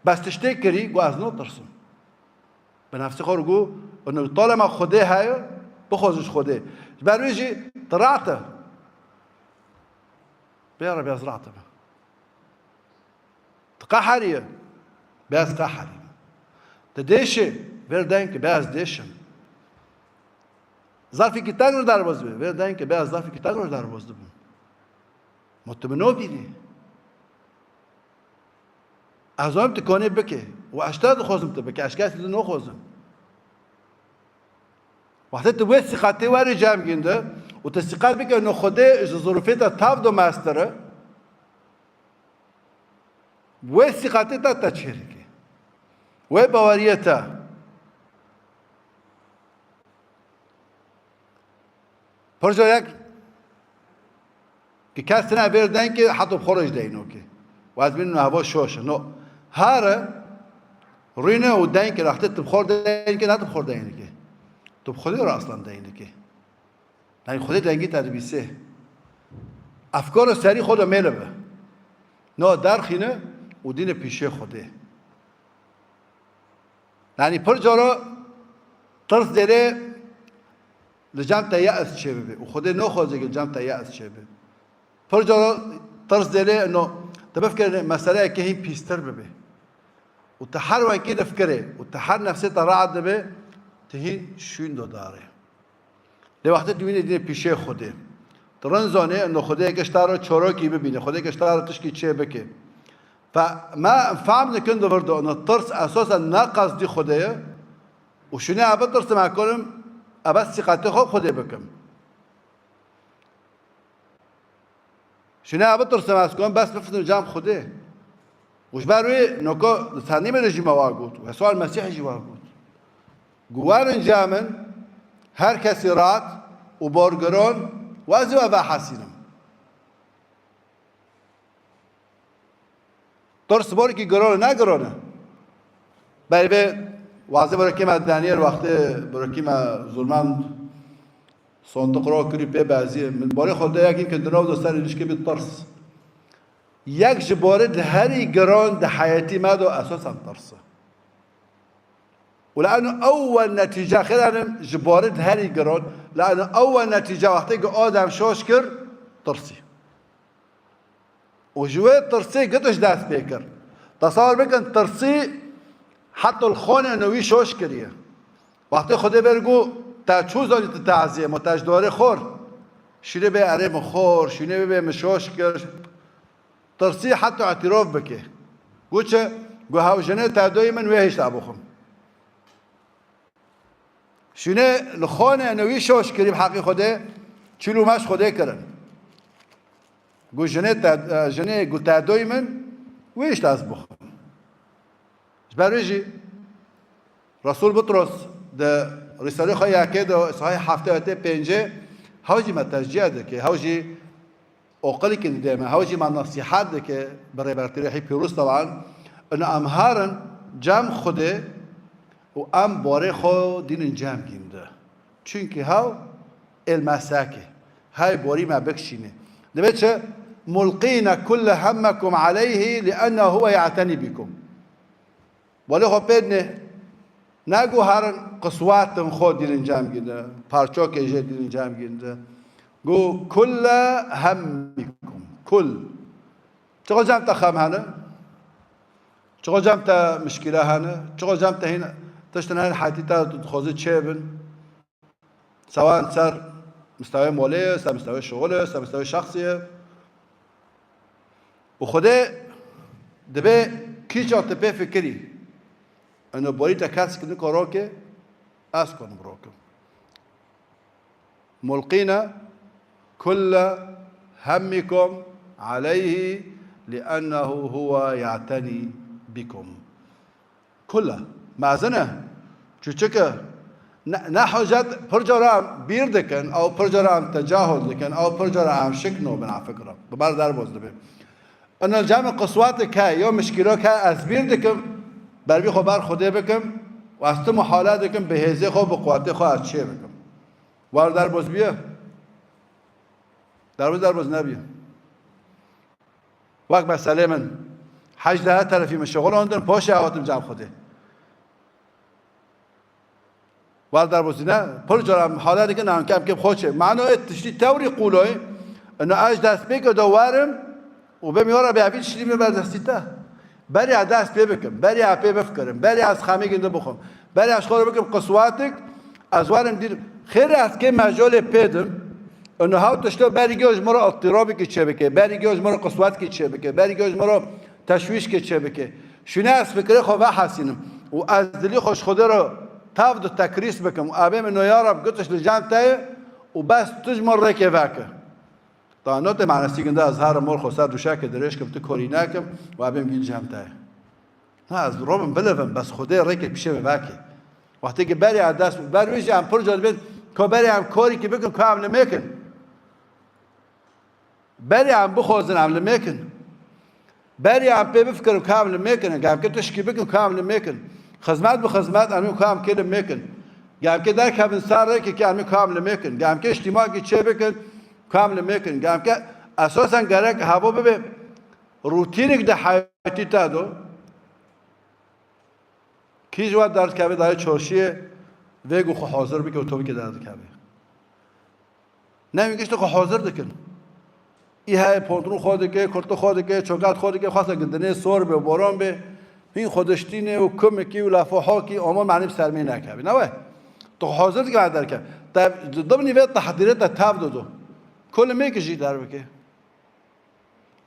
bes tiştê kirî, got, "Ez natirsim." Bi nefsê xwe re got, ino talema Xwedê heye, bixwazin ji Xwedê. Ji ber wê jî tu rahat e. Bê Rebê ez rahat im. Tu qeheriye. Bê ez qeherîm. Tu dêşê. Vêr deng ki bê ez dêşim. Zarfekî teng re derbaz be. Vêr deng ki bê ez zarfekî teng re derbaz dibim. Ma tu min nabînî. Ez zanim tu kanê bike. Û ez te dixwazim tu bike. Ez kesî tu naxwazim. Wextê tu wê sîqetê werî cem gînde û tu sîqet bike, no Xwedê ji zirûfê te tav do mestir e. Wê sîqetê te te çêrike. Wê baweriyê te. Pir carek ki kes tine vêr deng ki heta bi xwe re jî deyno ki. Û ez bînim heva şoş e. No. Here rûne û deng ki, wextê tu bi xwe re deng ki, ne tu bi xwe re deng ki. Tu bi Xwedê re aslan deng ki. Yani Xwedê dengê te dibîse. Efkara serî xwe de mêle be. No derxîne û dîne pîşê Xwedê. Yani pir cara tirs dêrê li cem te yeis çêbibe û Xwedê naxwaze ki li cem te yeis çêbe. Pir cara tirs dêrê, no, tu bifikirî meseleyeke hîn pîstir bibe. Û tu her wekî difikirê û tu her nefsê te rahat dibe, tu hîn şûn dodarê. Lê wextê tu wînê dînê pîşê Xwedê. Tu rind zanê, ino Xwedê yeke ji te re çorokî bibîne, Xwedê yeke ji te re tişkî çê bike. Fe me fehm dikin di vir de, ino tirs esasen ne qesdî Xwedê ye. Û şûnê ez bitirsim, ez karim, ez bes sîqetê xwe bi Xwedê bikim. Şûnê ez bitirsim, ez karim bes biftim cem Xwedê. Û ji ber wê noka li tenê min jî me wa got. Û Yesûa Mesîh jî wa got. Got, werin cem min, her kesî rat û borgiron, û ez ê we vehesînim. Tirs borekî giron e, ne giron e? Belê vê wazê borokê me Daniel wextê borokî me zûrmend sondiq ro kirî pê beziyê. Min borê xwe de yekî ki dinaw de ser ilişkê bî tirs. Yek ji borê di herî giron di heyetî me de esasen tirs e. Û li eno ewwel netîce, xêr enim ji borê di herî giron, li eno ewwel netîce wextê ku Adem şoş kir, tirsî. Û ji wê tirsê gitiş dest pê kir. Tesewir bikin, tirsî heta li xonê ne wî şoş kiriye. Wextê Xwedê ber got, te çû zanî tu taziyê, ma te ji dorê xor. Şûnê bê erê min xor, şûnê bê min şoş kir. Tirsî heta îtirof bike. Got çi? Got, hew jinê te doyî min wê hişta bixwim. Şûnê li xonê ne wî şoş kirî bi heqî Xwedê, çil û meş Xwedê kirin. Got jinê te, jinê got te doyî min, wê hişta ez bixwim. Ji ber wê jî Resûl Butros di Rîsalê xwe yekê de, sahî heftê wetê pêncê, hew jî me teşcîye dike, hew jî oqilkî dide me, hew jî me nesîhet dike bi rêbertî rêhî pîroz tewan, ino em herin cem Xwedê û em borê xwe dînin cem gîn de. Çunkî hew êl me seke, hey borî me bikişîne. Dibe çi? Mulqîne kulle hemmekum aleyhî li ennehu huwe ye'tenî bikum. Welê xwe pê dinê, ne got herin qiswetin xwe dînin cem gîn de, parçokê jê dînin cem gîn de. Got kulle hemmikum. Kul. Çiqa cem te xem hene? Çiqa cem te mişkîle hene? Çiqa cem te hîn tiştin hene heyatî te tu dixwazî çêbin? Sewan ser mistewê molê ye, ser mistewê şixulê ye, ser mistewê şexsî ye. Û Xwedê dibe kîça tu pê fikirî. Eno borî te kes ki niko roke, ez konim rokim. Mulqîne kulle hemmikum aleyhî li ennehu huwe ye'tenî bikum. Kul e. Mezin e. Çûçik e. Ne, ne hocet pir cara em bîr dikin, ew pir cara em tecahul dikin, ew pir cara em şik nobin a fikra. Bi ber derboz dibe. Ina cem qiswet ke, yo mişkîlo ke ez bîr dikim, ber vî xwe ber Xwedê bikim, û ez tim û hale dikim, bi hêzê xwe, bi quwetê xwe ez çê bikim. War derboz biye. Derboz, derboz nebiye. Wek meselê min, hej dehe terefî min şixulandin, paşê hatim cem Xwedê. War derbozîne, pir cara em hale dikin, em kem kem xwe çê. Mano ê tiştî tewrî qûloy, ino ez dest pê ke do werim, û bê miyora bê evî tiştî min ber destî te. Berê ez dest pê bikim, berê ez pê bifikirim, berê ez xemê ginde bixwim, berê ez xwe bikim qiswatik, ez werim dîr, xêr ez kê mecalê pê dim, Û niha tişto berî giyo ji min re îttirabekî çêbike, berî giyo ji min re qiswetkî çêbike, berî giyo ji min re teşwîşkê çêbike. Şûne ez fikirê xwe vehesînim û ez dilî xwe ji Xwedê re tev di tekrîs bikim û abê min no ya Reb gutiş li cem te ye û bes tu ji min rêkê veke. Ta no tê manesî ginda ez herim mor xwe ser duşekê dirêj kim, tu korî nekim û abê min gîn cem te ye. Na, ez robim bilivim, bes Xwedê rêkê pişê min veke. Wextê ki berê ez dest, ber wê jî em pir car dibên, ko berê em korîkî bikin, ko em limêkin. Berê em bixwazin, em limêkin. Berê em pê bifikirin, ko em limêkin. Gemkê tişkî bikin, ko em limêkin. Xizmet bi xizmet, em ê ko em kê limêkin. Gemkê derkevin ser rêkê ki em ê ko em limêkin. Gemkê îştîmakî çê bikin, ko em limêkin. Gemkê esasen gerek hebo bibe. Rûtînek di heyatî te do. Kî ji we derdikeve dayê çarşiyê, vê ku xwe hazir bike û to bike derdikeve. Ne wî giştî xwe hazir dikin. Î heye pontrûn xwe dike, kurtî xwe dike, çokat xwe dike, xwesta ki dinê sor bê, boran bê, hîn xwe diştînê û kumikî û lafo hokî, ama menî bi ser mê nekevî. Ne we? Tu xwe hazir dike derke. Te, di dimnî vê tehdîrê te tev dido. Kulî mêkî jî derbike.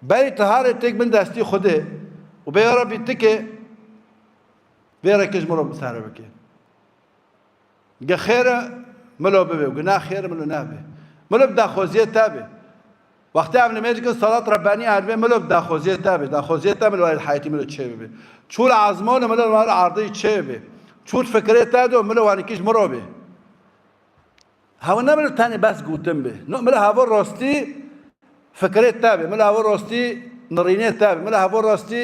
Berî tu harê têk bin destî Xwedê û bê ya Rebbî tikê vê rêkê ji min re bi ser bike. Ge xêr e milo bibe û ge ne xêr e milo nebe. Milo bi daxwaziyê te be. Wextê em nimêj dikin salat Rebbanî erdibê milo daxwaziyê te bê, daxwaziyê te milo wayê heyatî milo çê bibe. Çû li ezmanê milo wayê erdê çê bibe. Çû fikrê te do milo wanî kî ji miro bê. Hewe ne milo tenê bes gotin bê. No milo hewe rastî fikrê te bê. Milo hewe rastî nirînê te bê. Milo hewe rastî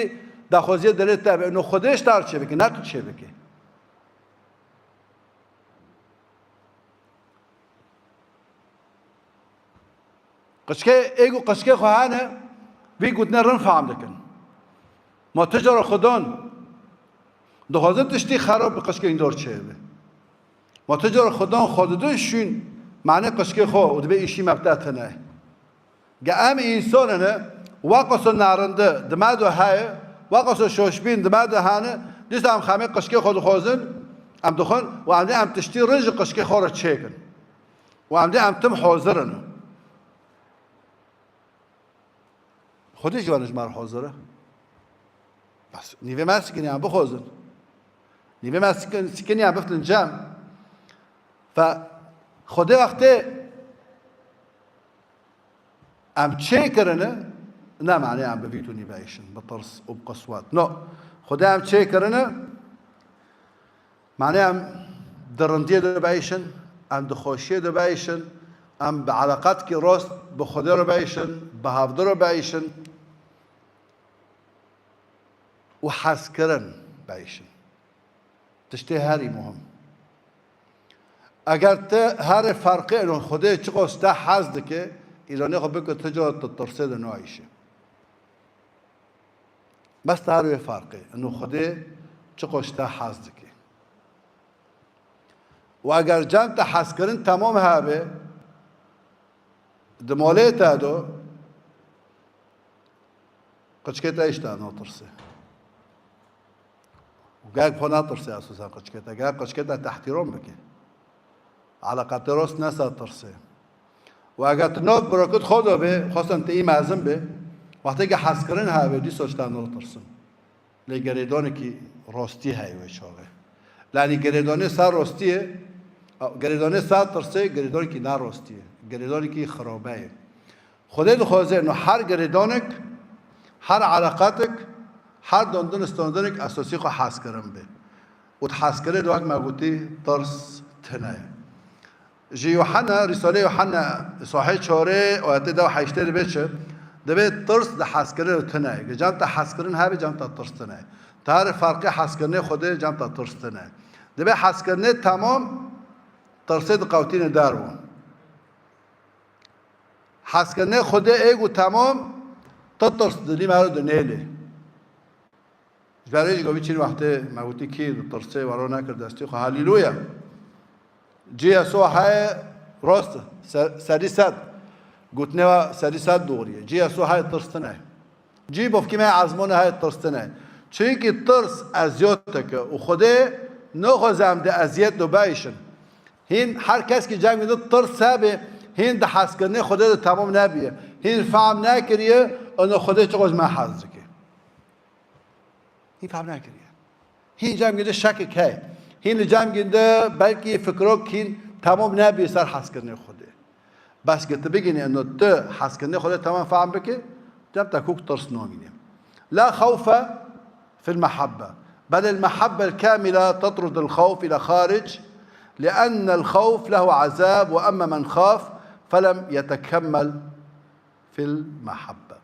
daxwaziyê dilê te bê. No Xwedê ji te re çê bike, ne tu çê bike. Qişkê, ê ku qişkê xwe hene, vî gotinê rind fehm dikin. Ma tu cara Xudan dixwazin tiştî xerab bi qişkên dor çêbe. Ma tu cara Xudan xwe didin şûn, manê qişkê xwe û dibê îşî me bi te tune. Ge em însanine, weqaso narinde di me de heye, weqaso şoşbîn di me de hene, dîsa em xemê qişkê xwe dixwazin, em dixwin û em dê em tiştî rind ji qişkê xwe re çêkin. Û em dê em tim hazir in. Xwedê jî wan ji me re hazir e. Bes nîvê me sikiniyan bixwazin. Nîvê me sikin, sikiniyan biftin cem. Fe Xwedê wextê em çê kirine, ne manê em bi vî tunî beyşin, bi tirs û bi qiswet. No, Xwedê em çê kirine, Manê em di rindiyê de beyşin, em di xweşiyê de beyşin, em bi eleqatekî rast bi Xwedê re beyşin, bi hevdî re beyşin û hezkirin beyşin. Tiştê herî muhim. Eger tu herê ferqê ino Xwedê çiqas te hez dike, îlanê xwe bike tu cara tu tirsê de nayişe. Bes te her wê ferqê. Ino Xwedê çiqo ji te hez dike. Û eger cem te hezkirin temam hebe, di malê te do, qiçkê te îşte natirsê. Û gelek xwe natirsê esosan qiçkê te. Gelek qiçkê te tehtîrom bike. Eleqetê rast nese tirsê. Û eger tu nav birakit xwe de bê, xwestan tu î mezin bê, wextê ke hezkirin hebe, dîsa ji te nirtirsin. Lê girêdanekî rastî heye wê çaxê. Lanî girêdanê ser rastî ye, girêdanê ser tirsê, girêdanekî ne rastî ye. Girêdanekî xirabe ye. Xwedê dixwaze ino her girêdanek, her eleqatek, her dandin standinek esasî xwe hezkirin be. Û di hezkirinê de wek me gotî tirs tune ye. Ji Yuhanna, Rîsalê Yuhanna sahê çarê, ayetê dew heştê dibê çi? Dibê tirs di hezkirinê de tune ye. Cem te hezkirin hebe, cem te tirs tune ye. Te her ferqê hezkirinê Xwedê, cem te tirs tune ye. Dibê hezkirinê temam, tirsê diqewtîne derve. Hezkirinê Xwedê ê ku temam, tu tirs dilî me re dinêlê. Ji ber vê jî govî çîn wextê me gotî kî ditirsê wero nekir destî xwe. Halîluya. Cî Yesûa heye rast e. Se-, serî sed. Gotinê we serî sed doğru ye. Cî Yesûa heye tirs tune. Cî bofkî me ezmûnê heye tirs tune. Çunkî tirs eziyeteke û Xwedê naxwaze em di eziyet de beyşin. Hîn her kes ki cem ginde tirs hebe, hîn di hezkirinê Xwedê de temam nebiye. Hîn fehm nekiriye, ino Xwedê çiqas me hez dike. Hîn fehm nekiriye. Hîn cem ginde şekek heye. Hîn li cem ginde belkî fikrok hîn temam nebiye ser hezkirinê Xwedê. Bes ki tu bigînî ino tu hezkirinê Xwedê temam fehm bikî, cem te kûk tirs namîne. La xewfe fil mehebbe. Bel el mehebbe el kamile tetrud el xewf ila xaric, lienne el xewf lehu azab ve emme men xaf felem yetekemmel fil mehebbe.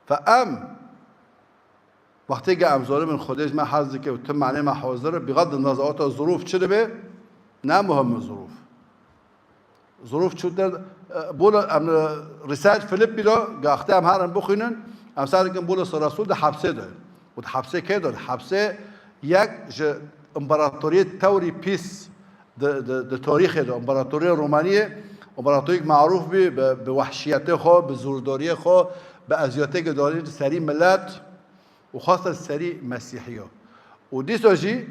Fe em Wextê ke em zanim in Xwedê ji me hez dike û tim manê me hazir e, bixed nazar ata zirûf çi dibe, ne muhim in zirûf. Zirûf çû der, e, Bûla, em, e, Rîsal Filippî de, wextê em herin bixwînin, em ser dikin Bûla Resûl di hepsê de. Û di hepsê kê de? Di hepsê yek ji împaratoriyê tewrî pîs di, di, di tarîxê de, împaratoriyê Romaniyê, împaratoriyek marûf bî, bi, bi wehşiyetê xwe, bi zûrdariyê xwe, bi eziyetê ke danî li serî milet, û xwesta serî Mesîhiya. Û dîsa jî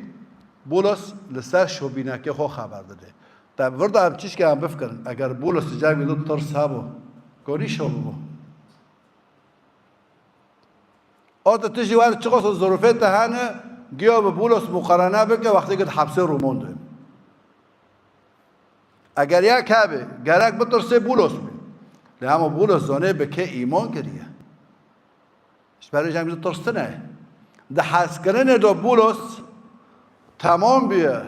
Bûlos li ser şobînekê xwe xeber dide. Te vir de em çişke em bifikirin. Eger Bûlos di cem ginde tirs hebû, konî şo bibû. Ata tu jî wer çiqas zirûfê te hene, giya bi Bûlos muqarene bike wextê ke di hepsê Roman de. Eger yek hebe, gerek bitirsê Bûlos be. Lê hema Bûlos zanê bi kê îman kiriye. Ji ber vê cem tirs tune ye. Di hezkirinê de Bûlos temam bûye.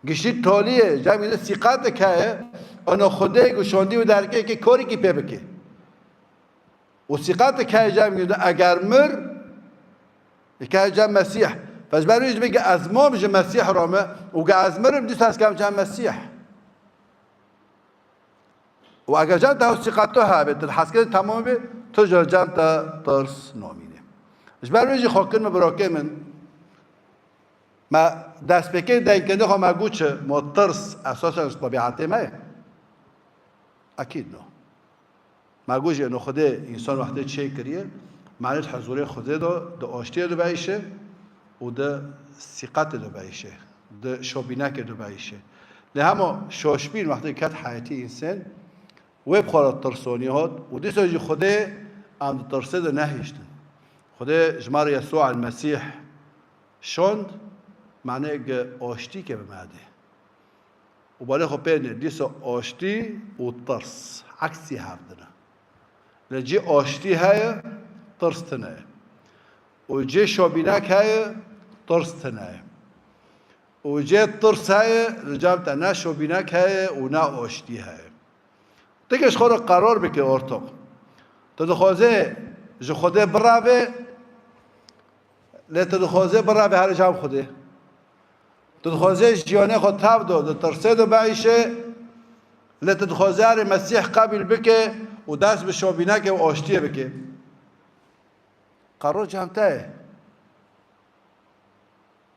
Giştî taliyê, cem sîqetek heye, ona Xwedê ku şandî û derkê ki korikî pê bike. Û sîqetek heye cem eger mir, dike cem Mesîh. Fe ji ber wî jî dibê ez mam ji Mesîh re me û ge ez mirim dîsa ez kem cem Mesîh. Û eger cem te ew sîqeto hebe, tu hezkirin temam bî, tu ji cem te tirs namînî. Ji ber wê jî xwe kin min, birokê min, me destpêkê denkendê xwe me got çi, ma tirs esasen ji tebîetê me ye. Ekîd no. Me got jî eno Xwedê însan wextê çê kiriye, mane di huzûrê Xwedê de, di aştiyê de beyşe û di sîqetê de beyşe, di şobînekê de beyşe. Lê hema şoşbîn wextê ket heyetî însan, wê bi xwe re tirsonî hat û dîsa jî Xwedê em di tirsê de nehiştin. Xwedê ji me re Yesûa el Mesîh şand, mane gi aştî ke bi me de. Û balê xwe pê nê, dîsa aştî û tirs eksî hev din e. Lê cê aştî heye, tirs tune ye. Û cê şobînek heye, tirs tune ye. Û cê tirs heye, li cem te ne şobînek heye û ne aştî heye. Ti ke ji xwe re qerar bike ortoq. Tu dixwazê ji Xwedê birevê, lê tu dixwazê birevê here cem Xwedê. Tu dixwazê jiyanê xwe tev do, di tirsê de beyşe, lê tu dixwazê erê Mesîh qebîl bike û dest bi şobînekê û aştiyê bike. Qero cem te ye.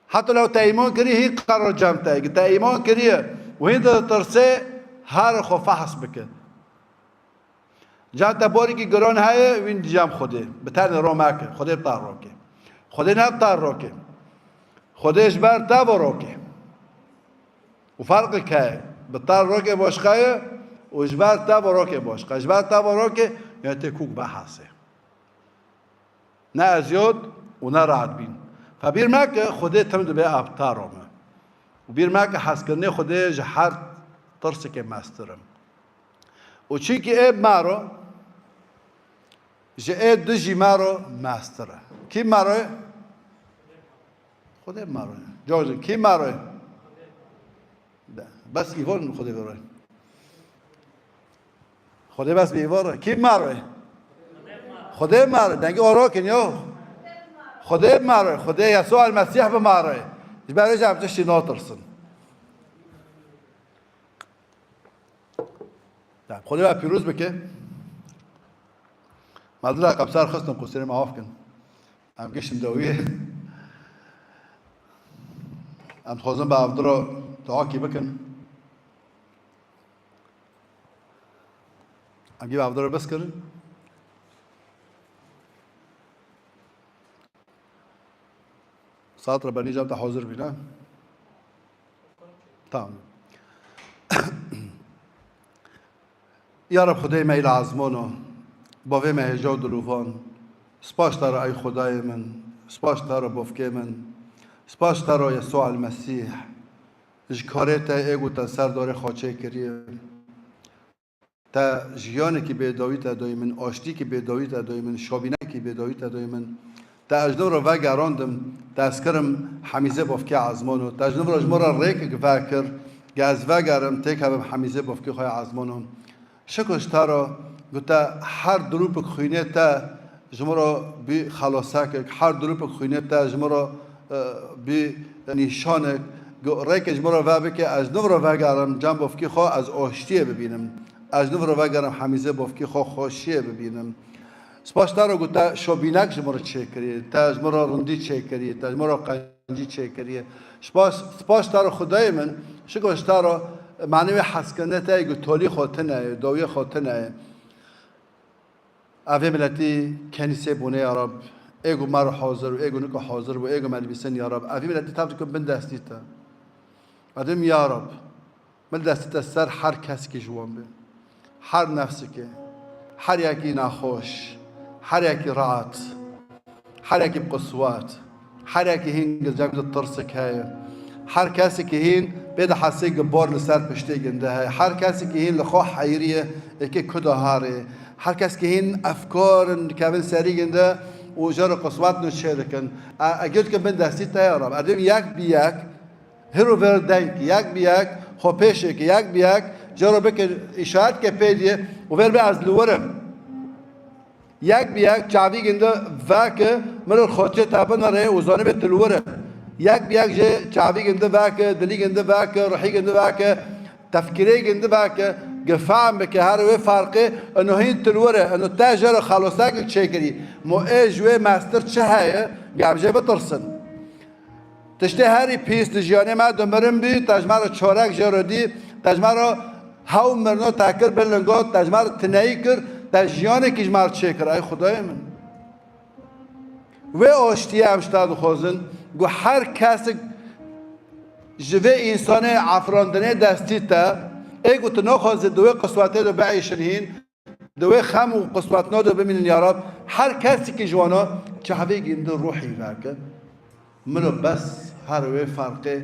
Heta lew te îman kirî, hî qero cem te ye. Te îman kiriye û hîn de tirsê, her xwe fehs bike. Cem te borîkî giran heye, wîn cem Xwedê. Bi tenê ro meke. Xwedê bi te roke. Xwedê ne bi te roke. Xwedê ji ber te ve roke. Û ferqek heye. Bi te roke başqa ye û ji ber te ve roke başqa. Ji ber te ve roke, yani tê kûk behesê. Ne ez yot û ne rahat bîn. Fe bîr meke, Xwedê tim dibe ev te rome. Û bîr meke, hezkirinê Xwedê ji her tirsekê mestir e. Û çîkî ê mero, ji ê dijî mero mestir e. Kî mero ye? Xwedê mero ye. Cor din, kî mero ye? Be-, bes îvan Xwedê mero ye. Xwedê bes bi îvan re. Kî mero ye? Xwedê mero ye. Dengê oro kin yo. Xwedê mero ye. Xwedê Yesûa el Mesîh bi mero ye. Ji ber vê jî em tiştî natirsin. Ya, Xwedê we pîroz bike. Me dila qemser xistin, qusirê me af kin. Em giştin dawiyê. Em dixwazin bi evdiro duakî bikin. Em gî bi evdiro biskirin. Saet re benî cem te hazir bîne. Tamam. Ya Reb Xwedê me îla ezmano, bavê me hêja û dilovan, spas te re ey Xwedayê min, spas te re bavkê min, spas te re Yesûa el Mesîh, ji karê te ê ku te ser darê xwe çêkiriye. Te jiyanekî bêdawî te dayî min, aştîkî bêdawî te dayî min, şabînekî bêdawî te dayî min. Te ez ji nû re vegerandim, te ez kirim hemîzê bavkê ezmano. Te ji nû re ji min re rêkek vekir, ge ez vegerim, têkevim hemîzê bavkê xwe ya ezmano. Şikir ji te re, ku te her dilûpik xwînê te ji min re bî xelasekek, her dilûpik xwînê te ji min re, e, bî nîşanek. Ku rêkê ji min re vebike, ez ji nû re vegerim, cem bavkê xwe ez aştiyê bibînim. Ez ji nû re vegerim, hemîzê bavkê xwe xweşiyê bibînim. Spas te re ku te şobînek ji min re çêkirî, te ji min re rindî çêkirî, te ji min re qencî çêkirî. Spas, spas te re Xwedayê min, şikir ji te re, mane wê hezkirinê te yê ku tolî xwe tune ye, dawiyê xwe tune ye. Evê miletî kenîsê bûne ya Rab, ê ku me re hazir û ê ku niko hazir bû, ê ku me dibîsin ya Rab. Evê miletî tev dikin bin destî te. Edim ya Rab. Min destî te ser her kesekî ji wan be. Her nefsikê, her yekî nexweş, her yekî rahat, her yekî bi qiswet, her yekî hîn cem de tirsik heye. Her kesekî hîn pê dihesê ku bor li ser piştê ginde heye. Her kesekî hîn li xwe heyriye, êkê ku de harê. Her kesekî hîn efkar in dikevin serî ginde û jê re qiswet nû çê dikin. E, e, girtin bin destî te ya Rab. Erdêm yek bi yek, hir û vir deng, yek bi yek, xwe pêşê ki, yek bi yek, jê re bike îşaret ke pê diye û ver be ez li wir im. Yek bi yek çavî ginde veke, mirin xortiyê te binirê û zanibê tu li wir e. Yek bi yek jê çavî ginde veke, dilî ginde veke, ruhî ginde veke, tefkirê ginde veke, ge fehm bike her wê farqê, ino hîn tu li wir e, ino te jê re xelosek çêkirî. Mo ê ji wê mestir çi heye, ge em jê bitirsin. Tiştê herî pîs di jiyanê me de mirin bî, te ji me re çorek jê re dî, te ji me re hew mirino te kir bin lingot, te ji me re tineyî kir, te jiyanekî ji me re çêkir. Ey Xwedayê min! Wê aştiyê em ji te dixwazin, ku her kesek ji vê însanê efrandinê destî te, ê ku tu naxwazî di wê qiswetê de bieyşin hîn, di wê xem û qiswetna de bimînin ya Rab, her kesekî ji wana çavê gîndi ruhî veke. Milo bes her wê ferqê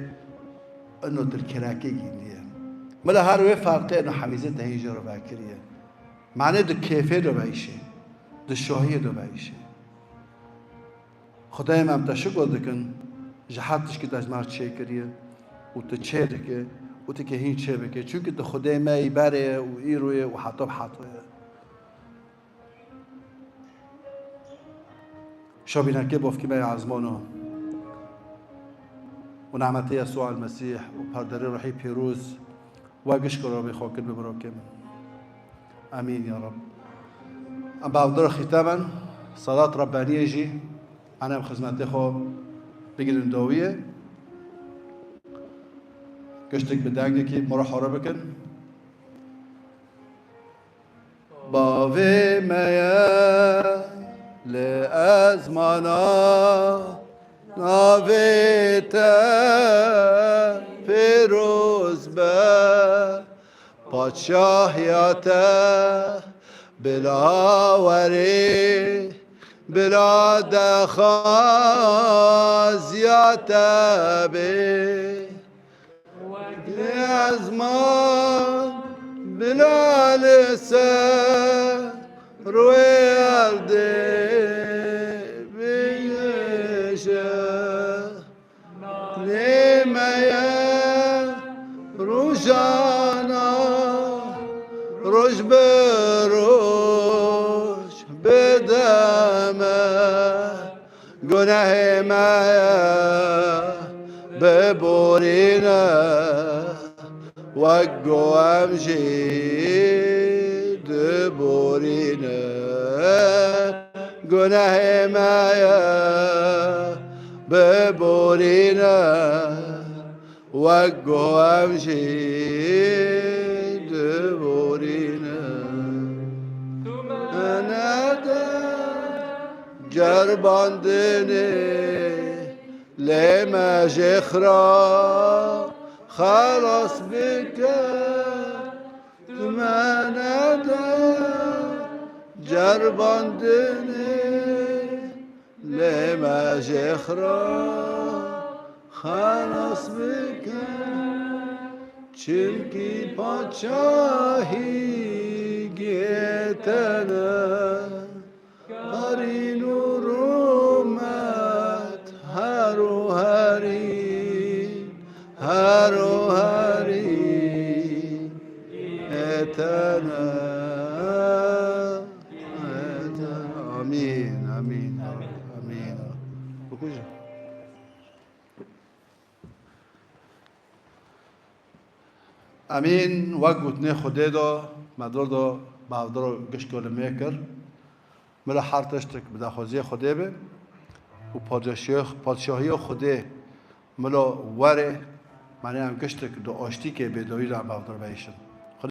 ino dilkirekê gîndiye. Milo her wê ferqê ino hemîzê te hîn jê re vekiriye. Manê di kêfê de veyşê, di şahiyê de veyşê. Xwedayê me, em te şikir dikin ji her tişkî te ji me re çêkiriye û tu çê dike û tu kê hîn çê bike. Çunke tu Xwedayê me yî berê ye û îro ye û heta bi heta ye. Şabînekê bavkî me ya ezmano û nehmetê Yesûa El-Mesîh û perderê Ruhî Pîroz we gişk û ravê xwe kir bi birokê min. Amîn ya Rab. Em bi hevdira xîte ben, Salat Rebbaniyê jî, em xizmetê xwe bigrin dawiyê. Giştik bi dengekî mira hore bikin. Bavê me ye li ezmana, navê te pîroz be. Padşahiya te bila werê, bila daxwaziya te bê. Wek li ezman bila li ser rûyê erdê bigihîje. Nê me ye rojana, roj bi roj bide me. Gunehê me ye biborîne, wek ku em jî diborîne. Gunehê me ye biborîne, wek ku em jî diborîne. Tu me nede ceribandinê, lê me jê xira xelas bike. Tu me nede ceribandinê, lê me jê xira xelas bike. Çimkî padşahî gê te ne, karîn û rûmet her û herî, her û herî ê te ne, ê te ne. Amîn, amîn, amîn. Bikujin. Emîn, wek gotinê Xwedê de, me dir de bi hevdira gişko li me kir. Mila her tiştek bi daxwaziyê Xwedê be û padşahiya, padşahiya Xwedê mila were, mane em giştek di aştîkê bêdawî de em bi hevdira bihişin.